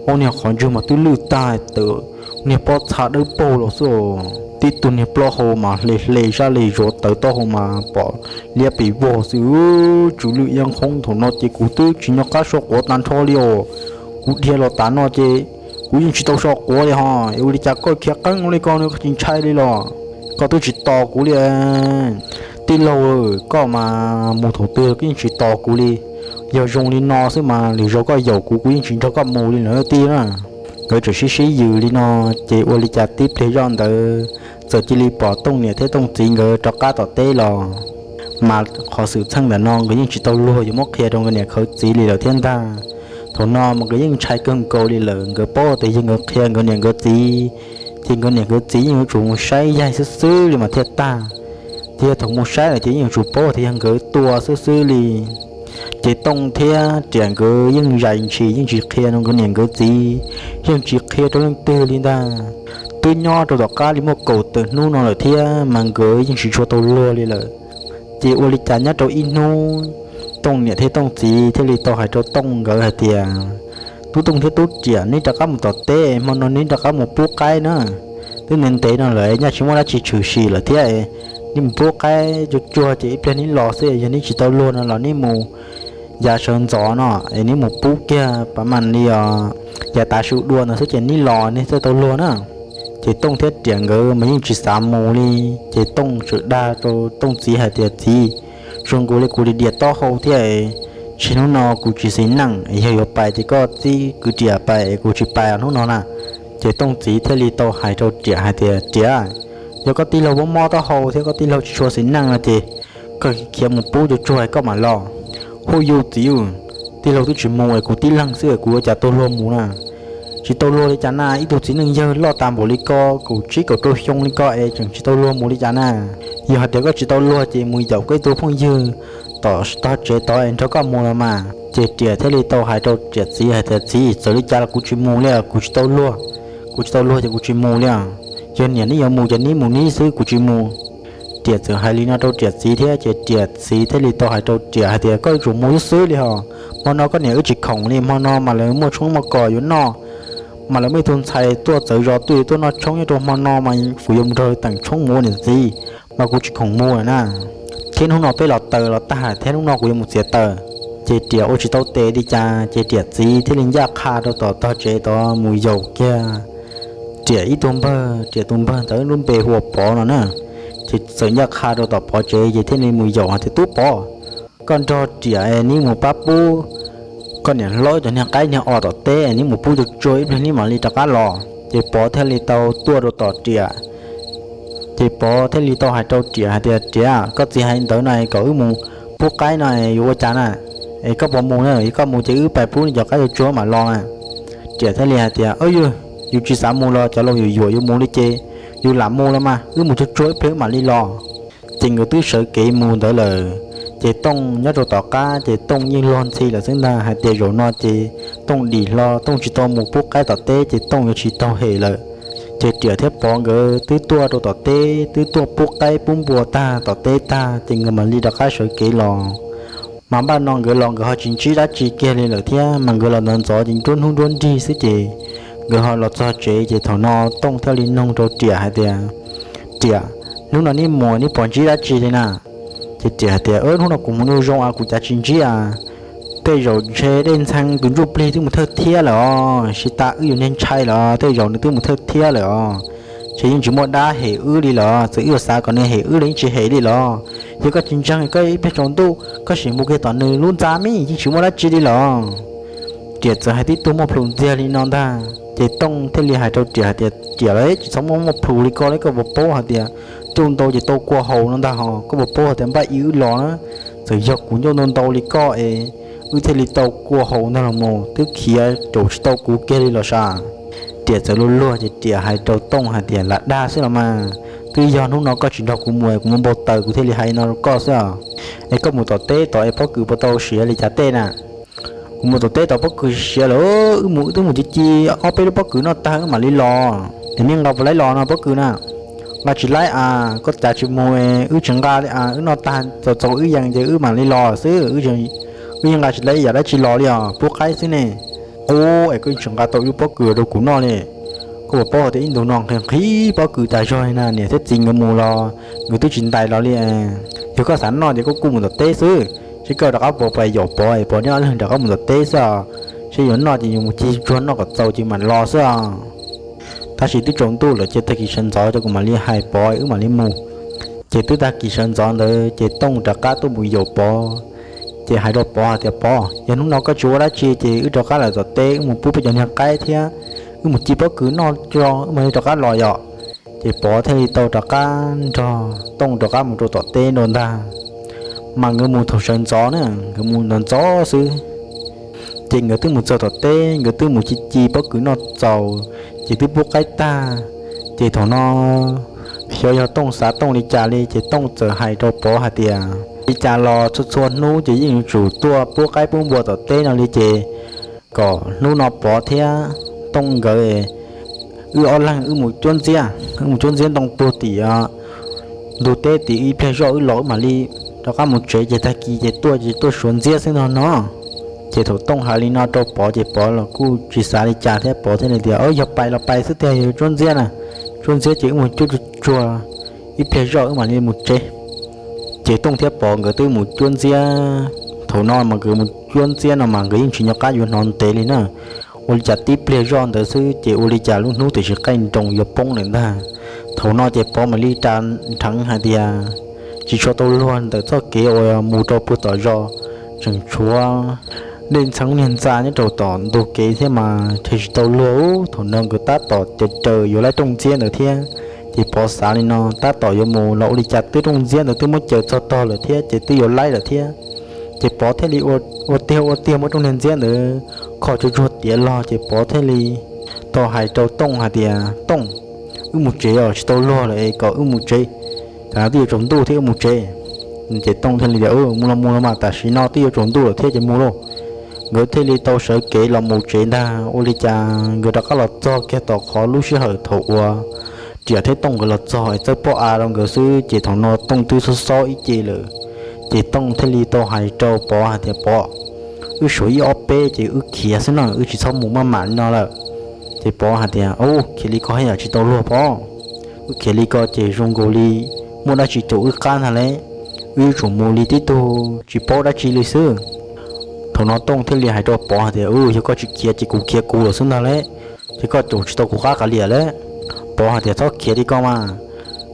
ob niag qhov ntswg mas twb lwj tag tawm niag pob txha dawb paug los xwb. Tib tug niag plaub hau mas hle hle sab hle zov tawv taub hau mas pom liab pes vog xwb, tsw lwj iab nqhoob. Thaum no ces kuv twb tsis nco qab so quav tag nrho li os. Kuv dhia los tas no ces kuv yeej tsis tau so quav li ho. Ua li cas koj khiav qeeb ua li ko no koj tsis ntshai li los? Koj twb tsis tos kuv li. Tij laug, koj mas mus thaum twg koj yeej tsis tos kuv li. Yog zoo li no xwb mas lwm zaus koj yaum kuv kuv yeej tsis nrog koj mus li lawm tij na. Nkawd tseem sib sib yws li no, ces ua li cas tib pliag zoj ntawd txawm cia li pom Tooj niam thiab Tooj txiv nkawd rov qab tom teb los. Mas qhov xwm txheej ntawm no nkawd yeej tsis tau luag yuav muab qhia rau nkawd niam nkawd txiv li lawm thiab ntag. Thaum no mas nkawd yeej ntshai kawg nkaus li lawm, nkawd paub tias yog nkawd qhia nkawd niam nkawd txiv, ces nkawd niam nkawd txiv yeej yuav tsum mus saib yaig xwb xwb li mas thiaj tag. Thiab thaum mus saib lawm ces yeej yuav tsum paub tias yog nkawd tua xwb xwb li. Ces Tooj thiab Riam nkawd yeej zais ntshis yeej tsis qhia rau nkawd niam nkawd txiv, yeej tsis qhia rau leej twg li ntag. Twb nyob rau tom qab li muaj kaum tawm hnub no lawm thiab mas nkawd yeej tsis tshua tau luag li lawm. Ces ua li cas nyob rau ib hnub, Tooj niam thiab Tooj txiv thiaj li tau hais rau Tooj nkawd hais tias, Tub Tooj thiab Tub Riam, neb rov qab mus tom teb, hmo no neb rov qab mus pub qaib na. Twb ntev ntev no lawm, nyaj tsis muaj dab tsi tshwm sim lawm thiab, neb mus pub qaib tsuag tsuag ces ib pliag neb los xwb. Yog neb tsis tau luag no los neb mus yav sawv ntxov no es neb mus pub kiag pas mas li os, yav tav su dua ntawd xwb ces neb los neb thiaj tau luag na. Ces Tooj thiab Riam nkawd mas yeej tsis xav mus li. Ces Tooj txawm dag rau Tooj txiv hais tias, Txiv, zoo nkaus li kuv diam diam taub hau thiab, tsam hnub no kuv tsis xis neej, yog yuav pais ces koj txib kwv Riam pais es kuv tsis pais hnub no na. Ces Tooj txiv thiaj li tau hais rau Riam hais tias, Riam, yog koj tij laug mob mob taub hau thiab koj tij laug tsis tshua xis neej no ces koj khiav mus pub tsuag tsuag koj mam los. Huj yuj txiv, tij laug twb tsis mus es kuv tib leeg xwb es kuv ua cas tau luag mus na? Tsis tau luag li cas na, ib tug txiv neej yawg loj tas npaum li ko, kaum tsib kaum rau xyoo li ko es tseem tsis tau luag mus li cas na? Yog hais tias koj tsis tau luag ces mus yaum koj ib tug phooj ywg tom tog tsev tod es nrog koj mus los mas. Ces Riam thiaj li tau hais rau Riam txiv hais tias, Txiv, txawm li cas los kuv tsis mus li, kuv tsis tau luag. Kuv tsis tau luag ces kuv tsis mus li. Yog niam neb yuav mus ces neb mus neb xwb, kuv tsis mus. Riam txawm hais li no rau Riam txiv thiab ces Riam txiv thiaj li tau hais rau Riam hais tias, Koj yuav tsum mus xwb li hos, hmo no koj niam wb tsis khoom li, hmo no mas lawv muaj tshoob muaj kos yuav noj, mas lawv muaj ib tug ntxhais tuaj txawv zos tuaj yuav tuaj noj tshoob nyob rau hmo no mas kuv yuav mus nrog tag tshoob mus ua niam txiv, mas kuv tsis khoom mus na. Thiab hnub no peb los taws los tag thiab hnub no kuv yuav mus txiav taws. Ces Riam ua tsis tau tes li cas ces Riam txiv thiaj li ncaj qha rau tom tog tsev tod mus yaum kiag Riam ib tug npawg, Riam tus npawg ntawd lub npe hu ua Pov no na. Ces txawm ncaj qha rau tom Pov tsev ces thiaj li mus yaum hais tias, Tub Pov, koj nrog Riam neb mus pab pub koj niam hlob cov niag qaib niag os tom teb, neb mus pub tsuag tsuag ib pliag neb mam li rov qab los. Ces Pov thiaj li tau tuaj rau tom Riam. Ces Pov thiaj li tau hais rau Riam hais tias, Riam, koj txiv hais ntawd no kom wb mus pub qaib no yuav ua cas na? Es koj puas mus na? Yog koj mus ces wb pais pub cov qaib tsuag tsuag mam los na. Riam thiaj li hais tias, Yog yus tsis xav mus los cov laus yuam yuam yus mus li ces yus lam mus los mas, wb mus tsuag tsuag ib pliag wb mam li los. Ces nkawd twb sawv kev mus ntawd lawm. Ces Tooj nyob rau tom qab ces Tooj yeej luag ntxhi lawm xwb ntag, hais tias zaum no ces Tooj dim hlo, Tooj tsis tau mus pub qaib tom teb ces Tooj yuav tsis taug hem lawm. Ces Riam thiab Pov nkawd twb tuaj rau tom teb, twb tuaj pub qaib pub npua tag tom teb tag ces nkawd mam li rov qab sawv kev los. Mas npaj no nkawd los nkawd ho tsis ntsib dab tsi kiag li lawm thiab, mas nkawd los ntxov ntxov ces nruab hnub nruab nrig xwb ces nkawd ho los txog tsev. Ces thaum no Tooj thiaj li nug rau Riam hais tias, Riam, hnub no neb mus neb puas ntsib dab tsi li na? Ces Riam hais tias, Hnub no kuv mus zoo zoo a, kuv cav tsis ntsib a. Tej zaum ntshe dej ntxhee tus ntsuj plig twb mus thawj thiab lawm os, sib tas wb yus niag ntshai lawm, tej zaum nws twb mus thawj thiab lawm os. Ces yeej tsis muaj dab hem wb li lawm, txawm wb yuav xav kom nws hem wb los yeej tsis hem li lawm. Yog koj tsis ntseeg koj ib pliag tsaus ntuj koj sim mus kiag tom nws lub ntxa mas yeej tsis muaj dab tsi li lawm. Riam txawm hais tib tug muaj plhus ntxiag li no ntag. Ces Tooj thiaj li hais rau Riam hais tias, Riam, tsis txhob muaj muaj plhus li koj li, koj puas paub hais tias ncauj ntau ces tau kua haus no ntag hos, koj puas paub hais tias npaj ib wb los na, txawm yog kuv ncauj ntau ntau li koj es wb thiaj li tau kua haus ntag los mas, twb khiav caum tsis tau kuv kiag li los sav. Riam txawm luag luag ces Riam hais rau Tooj hais tias, Lam dag xwb los mas, twb yog hnub no koj tsis nrog kuv mus es kuv mus npau taws kuv thiaj li hais no rau koj xwb os. Es koj mus tom teb tod es pob kws puas tau siav li cas tej na? Kuv mus tom teb tod pob kws siav lawm, wb mus wb twb mus ci ci ob peb lub pob kws noj tag wb mam li los. Es neb nqa puas laib los no pob kws na? Nqa tsis laib a, koj cav tsis mus, wb tsis nqa li a, wb noj tag txaus txaus wb yees ces wb mam li los xwb, wb yeej nqa tsis laib yam dab tsi los li os, pub qaib xwb ne. Ub, es koj yeej tsis nqa tau ib lub pob kws rau kuv noj li. Koj puas paub hais tias ib ntus no nqhis nqhis pob kws tas zog li na, niam thiab txiv nkawd mus los nkawd twb tsis ntais los li. Yog koj xav noj ces koj kuj mus tom teb xwb, seb koj rov qab puas pais yaum Pov es Pov neb ob leeg rov qab mus tom teb xwb os. Seb yuav noj ces yus mus cig tsuag noj kom txaus ces mam los xwb os. Tab sis twb tsaus ntuj lawm ces tag kis sawv ntxov ces kuv mam li hais Pov wb mam li mus. Ces twb tag kis sawv ntxov ntawd ces Tooj rov qab tuaj mus yaum Pov. Ces hais rau Pov hais tias, Pov, yog hnub no koj tsis ua dab tsi ces wb rov qab lawm tom teb, wb mus pub peb cov niag qaib thiab wb mus ci pob kws noj tso wb mam li rov qab los yom. Ces Pov thiaj li tau rov qab nrog Tooj rov qab mus rau tom teb nrau ntag. Mas nkawd mus thaum sawv ntxov na, nkawd mus ntxov ntxov xwb. Ces nkawd twb mus txog tom teb, nkawd twb mus ci ci pob kws noj txaus, ces twb pub qaib tag. Ces thaum no xyov yog Tooj xav Tooj li cas li ces Tooj txawm hais rau Pov hais tias, Li cas los txhua txhua hnub ces yeej yuav tsum tuaj pub qaib pub npua tom teb no li ces kom hnub no Pov thiab Tooj nkawd wb ob leeg wb mus cuab ntxiab, wb mus cuab ntxiab ntoo puag tim ntug teb tim ib pliag zoj wb los wb mam li rov qab mus tsev ces tag kis ces tuaj ces tuaj suav ntxiab xwb no no. Ces thaum Tooj hais li no rau Pov ces Pov los kuj tsis xav li cas thiab Pov thiaj li tias, Yog pais los pais xwb tiag, yog cuab ntxiab na, cuab ntxiab ces wb mus cuab tsuag tsuag ib pliag zoj wb mam li mus tsev. Ces Tooj thiab Pov nkawd twb mus cuab ntxiab. Thaum no mas nkawd mus cuab ntxiab no mas nkawd yeej tsis nco qab yuav hnov ntev li na. Ua li cas tib pliag zoj ntawd xwb ces ua li cas lub hnub tiam sis qaij nroos yuav poob lawm ntag. Thaum no ces Pov mam li ras nrheev hais tias tsis tshua tau luag ntawm txoj kev uas mus rau puag tom zos, tseem tshuav dej ntxhee niag ntxa nyob rau tom ntug kev thiab mas thiaj tsis tau luag. Thaum no nkawd tab tom caws caws yuav laib rooj ntxiab ntawd thiab, ces Pov xav li no, tab tom yuav mus los ua li cas twb rooj ntxiab ntawd twb muab caws txog tog lawm thiab ces twb yuav laib lawm thiab. Ces Pov thiaj li ua tiag ua tiag muab rooj niag ntxiab ntawd kho tsuag tsuag tiav los ces Pov thiaj li tau hais rau Tooj hais tias, Tooj, wb mus tsev os, tsis tau luag lawm es kom wb mus tsev, twb yuav tsaus ntuj thiab wb mus tsev. Ces Tooj thiaj li tias, Mus los mus los mas, tam sim no twb yuav tsaus ntuj lawm thiab ces mus lauj. Nkawd thiaj li tau sawv kev los mus tsev ntag. Ua li cas nkawd rov qab los txog kiag tom qhov lub sij hawm thaum uas Riam thiab Tooj nkawd los txog es txawb pob av rau nkawd xwb ces thaum no Tooj twb xob xob ib ce lawm. Ces Tooj thiaj li tau hais rau Pov hais tias, Pov, wb suav ib ob peb ces wb khiav xwb no, wb tsis txhob mus maj mam li no lawm. Ces Pov hais tias, Ub, khiav li ko haj yam tsis tau luag Pov. Wb khiav li ko ces zoo nkaus li muaj dab tsi caum wb qab ntag lauj. Wb yuav tsum mus li tib tug tsis paub dab tsi li xwb. Thaum no Tooj thiaj li hais rau Pov hais tias, Yog koj tsis khiav ces kuv khiav kuv lawm xwb ntag lauj, ces koj caum tsis tau kuv qab kav liam lauj. Pov hais tias, Txhob khiav li ko mas,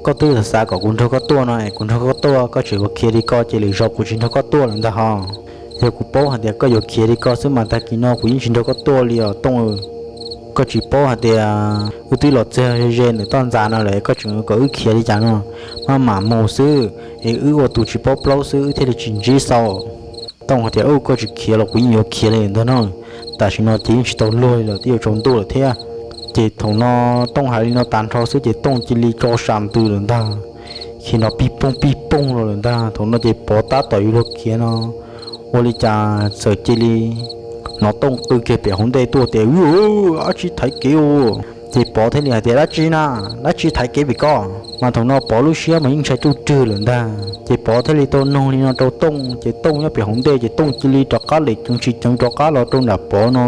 koj twb xav kom kuv nrog koj tuaj no es kuv nrog koj tuaj, koj tseem yuav khiav li ko ces lwm zaus kuv tsis nrog koj tuaj lawm ntag hos. Yog kuv paub hais tias koj yuav khiav li ko xwb mas tag kis no kuv yeej tsis nrog koj tuaj li os Tooj. Koj tsis paub hais tias wb twb los txog ze ntawm toj ntxas no lawm koj tseem kom wb khiav li cas no, maj mam mus xwb es wb ua tus tsis paub plaub xwb wb thiaj li tsis ntsib xaus. Tooj hais tias, Ub, koj tsis khiav los kuv yeej yuav khiav li ntag no, tam sim no ces yeej tsis tau luag li lawm twb yuav tsaus ntuj lawm thiab. Ces thaum no Tooj hais li no tas nrho xwb ces Tooj cia li tso sas ntws lawm ntag, khiav nrov pij pooj pij pooj los lawm ntag. Thaum no ces Pov tab tom yuav luag khiav no, ua li cas txawm cia li hnov Tooj qw kiag pem hauv ntej tuaj tias, Ub, dab tsi thaiv kev os. Ces Pov thiaj li hais tias, Dab tsi na? Dab tsi thaiv kev pem ko? Mas thaum no Pov lub siab mas yeej ntshai ruj rwg lawm ntag. Ces Pov thiaj li tau noog li no rau Tooj, ces Tooj nyob pem hauv ntej ces Tooj cia li rov qab lem ceev tsis ceev rov qab los rau nram Pov no.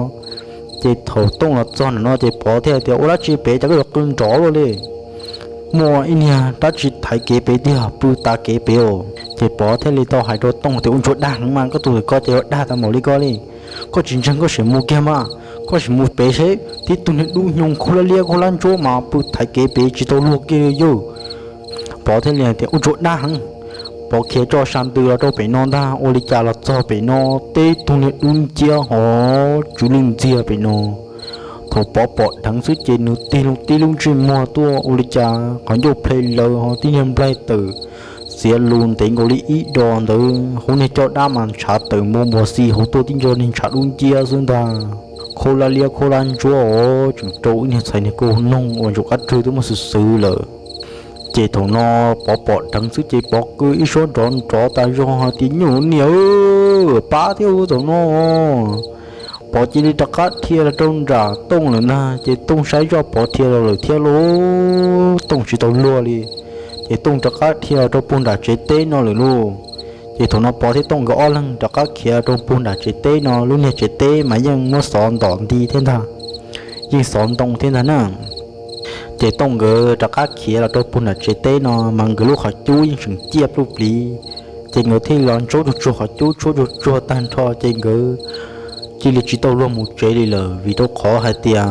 Ces thaum Tooj los txog nram no ces Pov thiaj hais tias, Ua dab tsi pem cas koj yuav qw nrov luaj li? Muaj ib niag dab tsi thaiv kev pem tiag, pw tav kev pem os. Ces Pov thiaj li tau hais rau Tooj tias, Ua ntsuag dag heev mas, koj tus ntawm ko ces yuav dag tau npaum li ko li. Koj tsis ntseeg koj sim mus kiag mas, koj sim mus pem seb tib tug niag dub nyoog khaub lab liab khaub lab ntsuab mas pw thaiv kev pem tsis tau luag kiag li yawg. Pov thiaj li hais tias, Ua ntsuag dag heev. Pov khiav tso sas ntws los rau pem no ntag, ua li cas los txog pem no tib tug niag dub nciab hov tsw lwj ntxiag pem no. Thaum Pov pom dheev xwb ces nws tig loo tib lub ntsej muag tuaj ua li cas qhov ncauj ple lawv ho tib niag nplaig tawm xiav lus ntev nkaus li ib do ntawd, hauv niag caj dab mas ntshav tawm npua npua xi hauv tuaj tib nco niag ntshav dub nciab xwb ntag. Khaub lab liab khaub lab ntsuab os, tseem rau ib niag txhais niag kaus noog uas ntsaum qab rwg twb muaj xwm xwm lawm. Ces thaum no Pov pom dheev xwb ces Pov qw ib suab nrov nrov tas zog hais tias, Nyuj niam, pab thiab ub thaum no. Pov cia li rov qab dhia los rau nram Tooj lawm ntag, ces Tooj saib zoj Pov dhia los lawm thiab lauj, Tooj tsis tau luag li. Ces Tooj rov qab dhia los rau puag nram tsev teb no lawm lauj. Ces thaum no Pov thiab Tooj nkawd ob leeg rov qab khiav los rau puag nram tsev teb no, lub niag tsev teb mas yeej muab xov ntom nti thiab ntag, yeej xov ntoo thiab ntag na. Ces Tooj nkawd rov qab khiav los rau puag nram tsev teb no mas nkawd lub qhov cub yeej tseem ciaj pluj pliv. Ces nkawd thiaj li los ntsaub tsuag tsuag qhov cub tshuab tsuag tsuag tag nrho ces nkawd cia li tsis tau luag mus tsev li lawm, vim rau qhov hais tias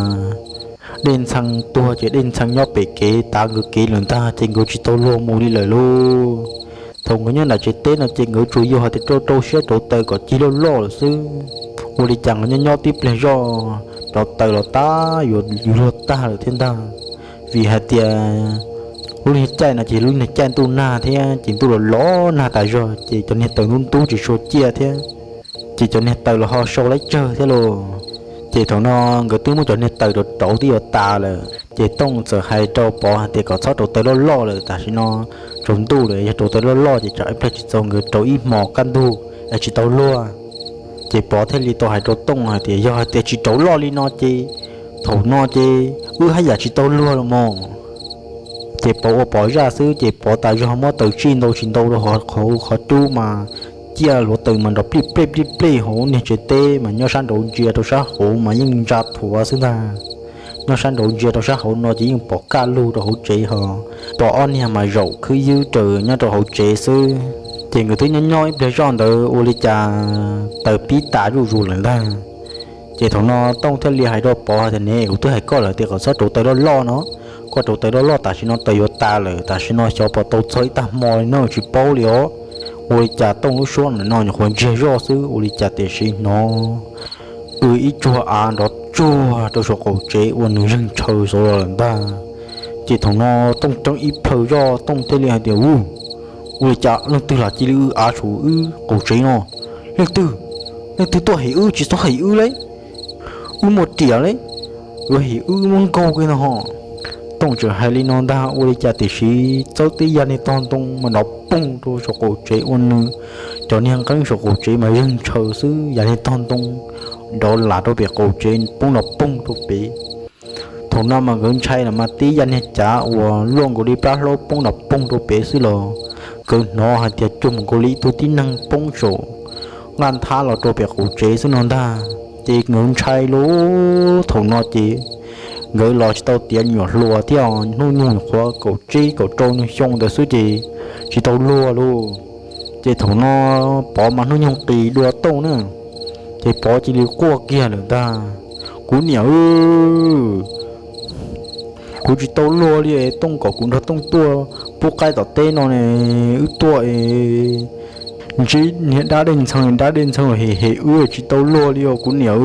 dej ntxhee tuag ces dej ntxhee nyob pem kev tav nkawd kev lawm ntag, ces nkawd tsis tau luag mus li lawm lauj. Thaum nkawd nyob nram tsev teb no ces nkawd tsuas yog hais tias rau rau siab rauv taws kom cig loj loj lawm xwb. Ua li cas nkawd nyob nyob tib pliag zoj rauv taws los tab yuav luag tag lawm thiab ntag. Vim hais tias lub niag caij no ces lub niag caij ntuj nag thiab ces ntuj los los nag tas zog ces cov niag taws ntub ntub tsis tshua ciaj thiab, ces cov niag taws los ho sau laib tsawg thiab lauj. Ces thaum no nkawd twb muab cov niag taws rauv rauv twb yuav tas lawm, ces Tooj txawm hais rau Pov hais tias kom txhob rauv taws loj loj lawm, tam sim no tsaus ntuj lawm, yog rauv taws loj loj ces tsam ib pliag tsis txaus nkawd rauv ib hmos kaj ntug es tsis tau luag. Ces Pov thiaj li tau hais rau Tooj hais tias yog hais tias tsis rauv loj li no ces thaum no ces wb haj yam tsis tau luag los mas. Ces Pov ua Pov zaj xwb ces Pov tas zog muab taws tsij ntau tsis ntau rau hauv qhov cub mas ciaj hluav taws mas nrov plij plej plij plej hauv niag tsev teb mas nyob sab nraud ntsia rau sab hauv mas yeej ntsa thuav xwb ntag. Nyob sab nraud ntsia rau sab hauv no ces yeej pom kaj lug rau hauv tsev ho pom ob niag mas zaum khwb ywb raws nyob rau hauv tsev xwb. Ces nkawd twb nyob nyob ib pliag zoj ntawd ua li cas taws pib tas zuj zus lawm ntag. Ces thaum no Tooj thiaj li hais rau Pov tias ne, kuv twb hais koj lawm tias kom txhob rauv taws loj loj no, koj rauv taws loj loj tam sim no taws yuav tas lawm, tam sim no xyov puas tau txog ib tag hmo li no tsis paub li os. Ua li cas Tooj lub suab ntawm no nyuam qhuav ntsiag zoj xwb ua li cas tiam sis hnov w ib tsuag av nrov tsuag rau saum qaum tsev ua nws zeeg ntshaw saud los lawm ntag. Ces thaum no Tooj reeb ib plhaw zoj Tooj thiaj li hais tias u, ua li cas leej twg lam cia li w av saum wb qaum tsev no? Leej twg, leej twg tuaj hem wb tsis txhob hem wb le, wb muaj riam le, yuav hem wb muab nkaug kiag no ho. Tooj tseem hais li no ntag ua li cas tiam sis txawb tib yam niag tog ntoo mas nrov poog rau saum qaum tsev ua nws cov niag nqeeb saum qaum tsev mas zeeg ntshaw xwb, yam niag tog ntoo nrov lam rau pem qaum tsev poob nrov poog rau pem. Thaum no mas nkawd ntshai los mas tib yam niag cav uas luaj nkaus li plab hlaub poob nrov poog rau pem xwb los nkawd hnov hais tias cuag mus nkaus li ib tug tib neeg poob saum nqaj nthab los rau pem qaum tsev xwb no ntag. Ces nkawd ntshai lauj, thaum no ces nkawd los tsis tau tiav nyuam hluas thiab, hnub nyoog qhuav kaum tsib kaum rau nyoog xyoo ntawd xwb ces tsis tau luag lauj. Ces thaum no Pov mas hnub nyoog qis dua Tooj na, ces Pov cia li quaj kiag lawm ntag. Kuv niam, kuv tsis tau luag li, Tooj kom kuv nrog Tooj tuaj pub qaib tom teb no ne, wb tuaj ntsib niag dab dej ntxhee, dab dej ntxhee los hem hem wb tsis tau luag li os kuv niam.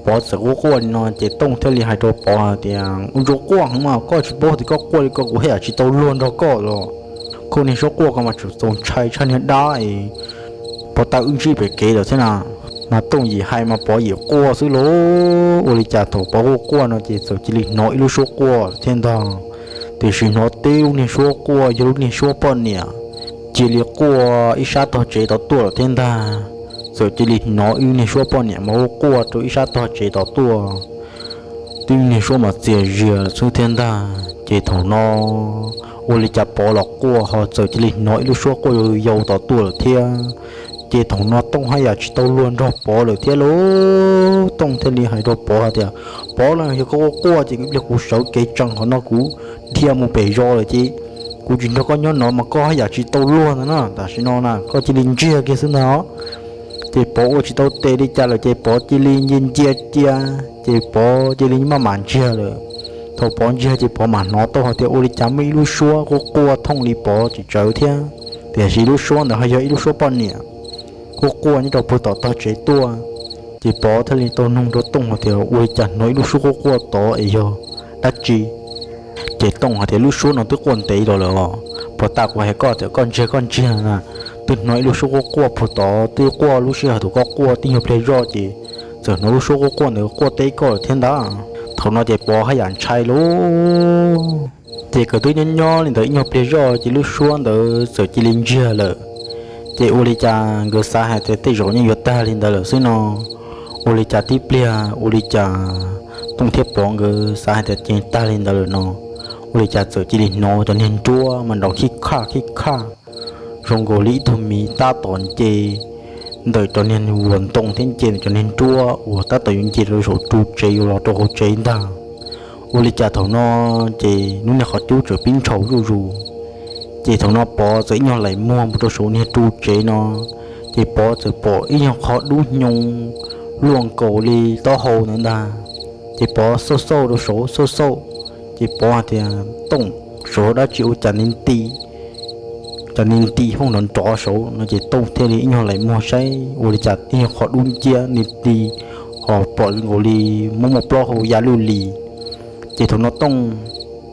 Pov txawm quaj quaj li no ces Tooj thiaj li hais rau Pov hais tias ua ntsuag quaj heev mas koj tsis paub tias koj quaj li ko kuv haj yam tsis tau luag nrog koj los. Koj niag suab quaj ko mas tseem txaus ntshai tshaj niag dab es pov tawm wb ntsib pem kev lawm thiab na. Mas Tooj yim hais mas Pov yim quaj xwb lauj. Ua li cas thaum Pov quaj quaj no ces txawm cia li hnov ib lub suab quaj thiab ntag. Tiam sis hnov tib lub niag suab quaj yog lub niag suab poj niam cia li quaj ib sab tog tsev tom tuaj lawm thiab ntag. Txawm cia li hnov ib lub niag suab poj niam mas quaj rau ib sab tog tsev tom tuaj. Tib lub niag suab mas txias zias xwb thiab ntag. Ces thaum no ua li cas Pov los quaj ho txawm cia li hnov ib lub suab quaj yau yau tom tuaj lawm thiab. Ces thaum no Tooj haj yam tsis tau luag nrog Pov lawm thiab lauj. Tooj thiaj li hais rau Pov hais tias Pov, yog koj quaj quaj ces ib pliag kuv sawv kev tsees qhov no kuv dhia mus pem zos lawm ces kuv tsis nrog koj nyob no mas koj haj yam tsis tau luag ntag na. Tam sim no na koj cia li ntsiag kiag xwb ntag os. Ces Pov ua tsis tau tes li cas lawm ces Pov cia li ncia ncia cia, ces Pov cia li maj mam ntsiag lawm. Thaum Pov ntsiag ces Pov mam hnov tau hais tias ua li cas muaj ib lub suab quaj quaj thooj li Pov tsis tsawv thiab, tiam sis lub suab ntawd ho yog ib lub suab poj niam quaj quaj nyob rau puag tom tog tsev tuaj. Ces Pov thiaj li tau noog rau Tooj hais tias ua li cas hnov ib lub suab quaj quaj tod es yog dab tsi? Ces Tooj hais tias lub suab no twb quaj ntev los lawm os, puag ta kuv hais koj tias koj ntsiag koj ntsiag na, twb hnov ib lub suab quaj quaj puag tod twb quaj lub sij hawm thaum koj quaj tib nyuag pliag zoj ces txawm hnov lub suab quaj quaj ntawd quaj teb koj lawm thiab ntag. Thaum no ces Pov haj yam ntshai lauj. Ces nkawd twb nyob nyob li ntawd ib nyuag pliag zoj ces lub suab ntawd txawm cia li ntsiag lawm. Ces ua li cas nkawd xav hais tias tej zaum yeej yuav tag li ntawd lawm xwb no. Ua li cas tib pliag ua li cas Tooj thiab Pov nkawd xav hais tias ces tag li ntawd lawm no, ua li cas txawm cia li hnov cov niag nruab mas nrov khib khaj khib khaj zoo nkaus li ib tug miv tab tom nce ntawm cov niag uas ntoo thiab nce ntawm cov niag nruab uas tab tom yuav nce rau saum ru tsev yuav los rau hauv tsev ntag. Ua li cas thaum no ces lub niag qhov cub txawm pib ntshaus zuj zus. Ces thaum no Pov txawm ib nyuag laim muag mus rau saum niag ru tsev no, ces Pov txawm pom ib nyuag qho dub hnyoo luaj nkaus li taub hau ntawd ntag. Ces Pov xauj xauj rau saud xauj xauj, ces Pov hais tias Tooj, saud dab tsi ua cas nti nti, cas nti nti hooj nrov nrov saud no ces Tooj thiaj li ib nyuag laim muag saib ua li cas ib nyuag qho dub nciab nti nti ho pom nkaus li muaj muaj plaub hau ya lwj li. Ces thaum no Tooj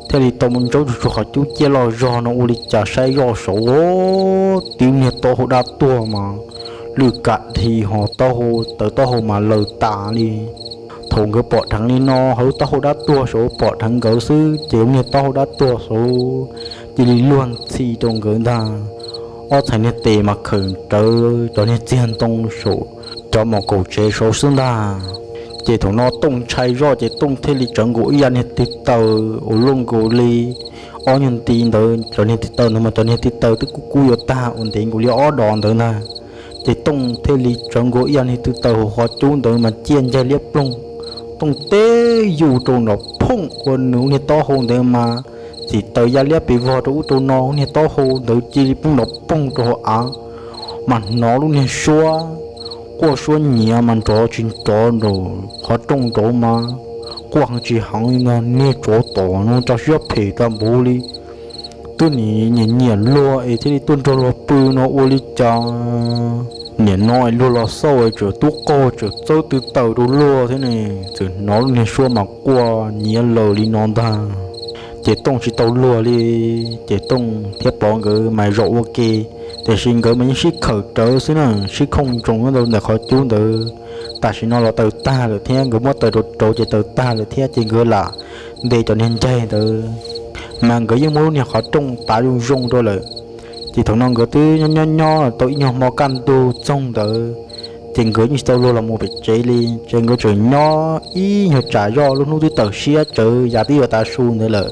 thiaj li tau mus ntsaub tsuag tsuag qhov cub ciaj loj zog no ua li cas saib zoj saud, tib niag taub hau dab tuag mas lwj kam dhi ho taub hau, tawv taub hau mas laws tas li. Thaum nkawd pom dheev li no, hauv lub taub hau dab tuag saud pom dheev nkawd xwb ces lub niag taub hau dab tuag saud cia li luag ntxhi rau nkawd ntag. Ob txhais niag tes mas khawm rawv cov niag txiag ntoo saum cov mom kaum tsev saud xwb ntag. Ces thaum no Tooj ntshai zoj ces Tooj thiaj li tsawv nkaus ib yam niag tw taws uas luaj nkaus li ob nyuag nti ntawd. Cov niag tw taws ntawd mas cov niag tw taws twb kub kub yuav tag uas ntev nkaus li ob dos ntawd ntag. Ces Tooj thiaj li tsawv nkaus ib yam niag tw taws hauv qhov cub ntawd mas ciaj ncaig liab ploog. Tooj teb yus rau nram phooj ua nws lub niag taub hau ntawd mas txim taws ya liab pes vog rau ub rau no, lub niag taub hau ntawd cia li poob nrov poog rau hauv av, mas hnov lub niag suab quaj suab nyiav mas nrov tsis nrov nraum qhov rooj nraud mas quaj heev tsis heev li no, niag tsov tom no rau siab phem tag npaum li. Twb nim nyiam nyiam luag es thiaj li tuaj nrog luag pw no ua li cas. Nim no es luag los xauj es tseem tub qaug tseem txawb tw taws rau luag thiab ne, txawm hnov lub niag suab mas quaj nyiav laws li no ntag. Ces Tooj tsis tau luag li, ces Tooj thiab Pov nkawd mas zaum ua ke, tiam sis nkawd mas yeej sib khawm rawv xwb na, sib khooj ntsoos nyob rau ntawm qhov cub ntawd. Tam sim no los taws tag lawm thiab, nkawd muab taws rau rau ces taws tag lawm thiab, ces nkawd lam nte cov niag ncaig ntawd, mas nkawd yeej muab lub niag qhov rooj pav zoo zoo rau lawm. Ces thaum no nkawd twb nyob nyob nyob tau ib nyuag hmo kaj ntug txoog ntawd, ces nkawd yeej tsis tau luag los mus pem tsev li, ces nkawd tseem nyob ib nyuag tsam zoj, lub hnub twb tawm siab tsawv yav twb yuav tav su ntawd lawm.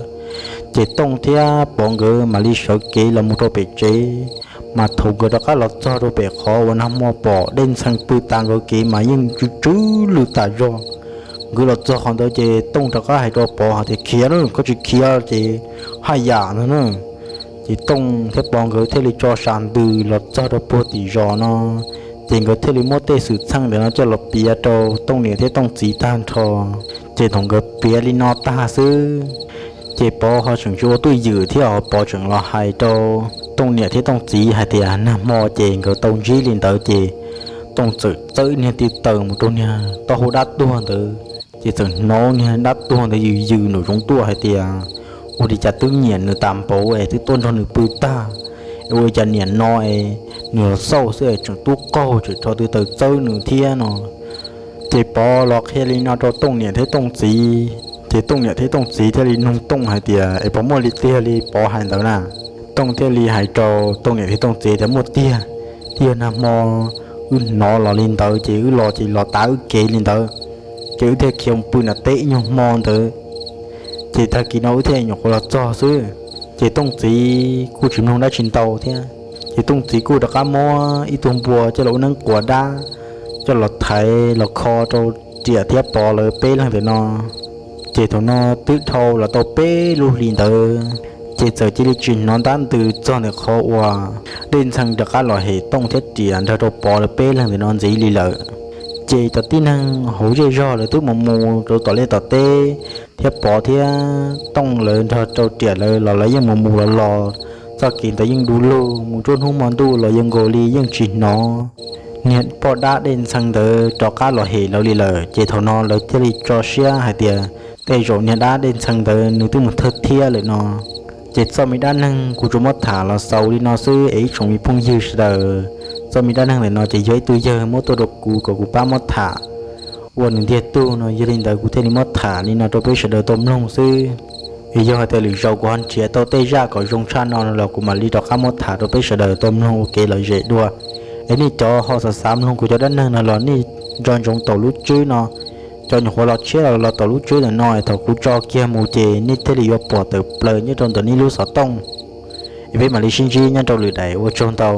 Ces Tooj thiab Pov nkawd mam li sawv kev los mus rau pem tsev. Mas thaum nkawd rov qab los txog rau pem qhov uas nag hmo pom Dej Ntxhee pw tas nkaus kev mas yeej tsw tsw lwj tas zog. Nkawd los txog qhov ntawd ces Tooj rov qab hais rau Pov hais tias, Khiav na, koj tsis khiav ces haj yam ntag na. Ces Tooj thiab Pov nkawd thiaj li tso sas ntws los txog rau puag tim zos no, ces nkawd thiaj li muab tej xwm txheej ntawm no coj los piav rau Tooj niam thiab Tooj txiv tag nrho. Ces thaum nkawd piav li no tag xwb, ces Pov ho tseem tsis ua tuaj ywm thiab, Pov tseem los hais rau Tooj niam thiab Tooj txiv hais tias nag hmo ces nkawd tau ntsib li ntawd ces Tooj txawm txawb niag tw taws mus rau niag taub hau dab tuag ntawd, ces txawm hnov niag dab tuag ntawd yws yws nraum zoov tuaj hais tias, ua li cas twb nyiam nws tas npaum es twb tuaj nrog nws pw tag, ua li cas nim no es nws los xauj xwb es tseem tub qaug tseem rho tw taws txawb nws thiab no. Ces Pov los qhia li no rau Tooj niam thiab Tooj txiv, ces Tooj niam thiab Tooj txiv thiaj li nug Tooj hais tias, Es puas muaj li tiag li Pov hais ntawd na? Tooj thiaj li hais rau Tooj niam thiab Tooj txiv tias, Muaj tiag, twb yog nag hmo wb hnov los li ntawd ces wb los ces los tav wb kev li ntawd, ces wb thiaj khiav mus pw nram teb ib nyuag hmo ntawd, ces tag kis no wb thiaj nyuam qhuav los txog xwb. Ces Tooj txiv kuj tsis mloog dab tsi ntau thiab, ces Tooj txiv kuj rov qab muab ib tug npua coj los ua neeb quas dab, coj los thaiv los kho rau Riam thiab Pov lawv peb leeg ntawm no. Ces thaum no twb dhau los tau peb lub hlis ntawd, ces txawm cia li tsis hnov ntab ntws txog ntawm qhov uas Dej Ntxhee rov qab los hem Tooj thiab Riam nrog rau Pov lawv peb leeg ntawm no ntxiv li lawm. Ces cov tib neeg hauv zej zog lawv twb mus mus rau tom liaj tom teb, thiab Pov thiab Tooj lawv nrog rau Riam lawv los lawv yeej mus mus los los, txoj kev ntawd yeej du lug mus, nruab hnub hmo ntuj los yeej nkaus li yeej tsis hnov niag poj dab Dej Ntxhee ntawd rov qab los hem lawv li lawm. Ces thaum no lawv thiaj li tso siab hais tias, Tej zaum niag dab Dej Ntxhee ntawd nws twb mus thawj thiab lawm no. Ces txoj me dab neeg kuv tsuas muab tham los xaus li no xwb es ib tsoom me phooj ywg sawv daws, txoj me dab neeg ntawm no ces yog ib tug yawg muab tuaj rau kuv kom kuv pab muab tham ua nws ntiag tug no, yog li ntawd kuv thiaj li muab tham li no rau peb sawv daws tau mloog xwb. Es yog hais tias lwm zaus kuv ho nrhiav tau tej zaj kom zoo tshaj no los kuv mam li rov qab muab tham rau peb sawv daws tau mloog ua kev lom zem dua. Es nej cov ho xav xav mloog kuv cov dab neeg no los nej nco ntsoov taus lub tswb no, cov nyuam qhuav los tshiab los taus lub tswb ntawm no es thaum kuv tso kiag mus ces nej thiaj li yuav pom tawm plaws nyob rau ntawm nej lub xov tooj. Es peb mam li sib ntsib nyob rau lwm daim, ua tsaug ntau.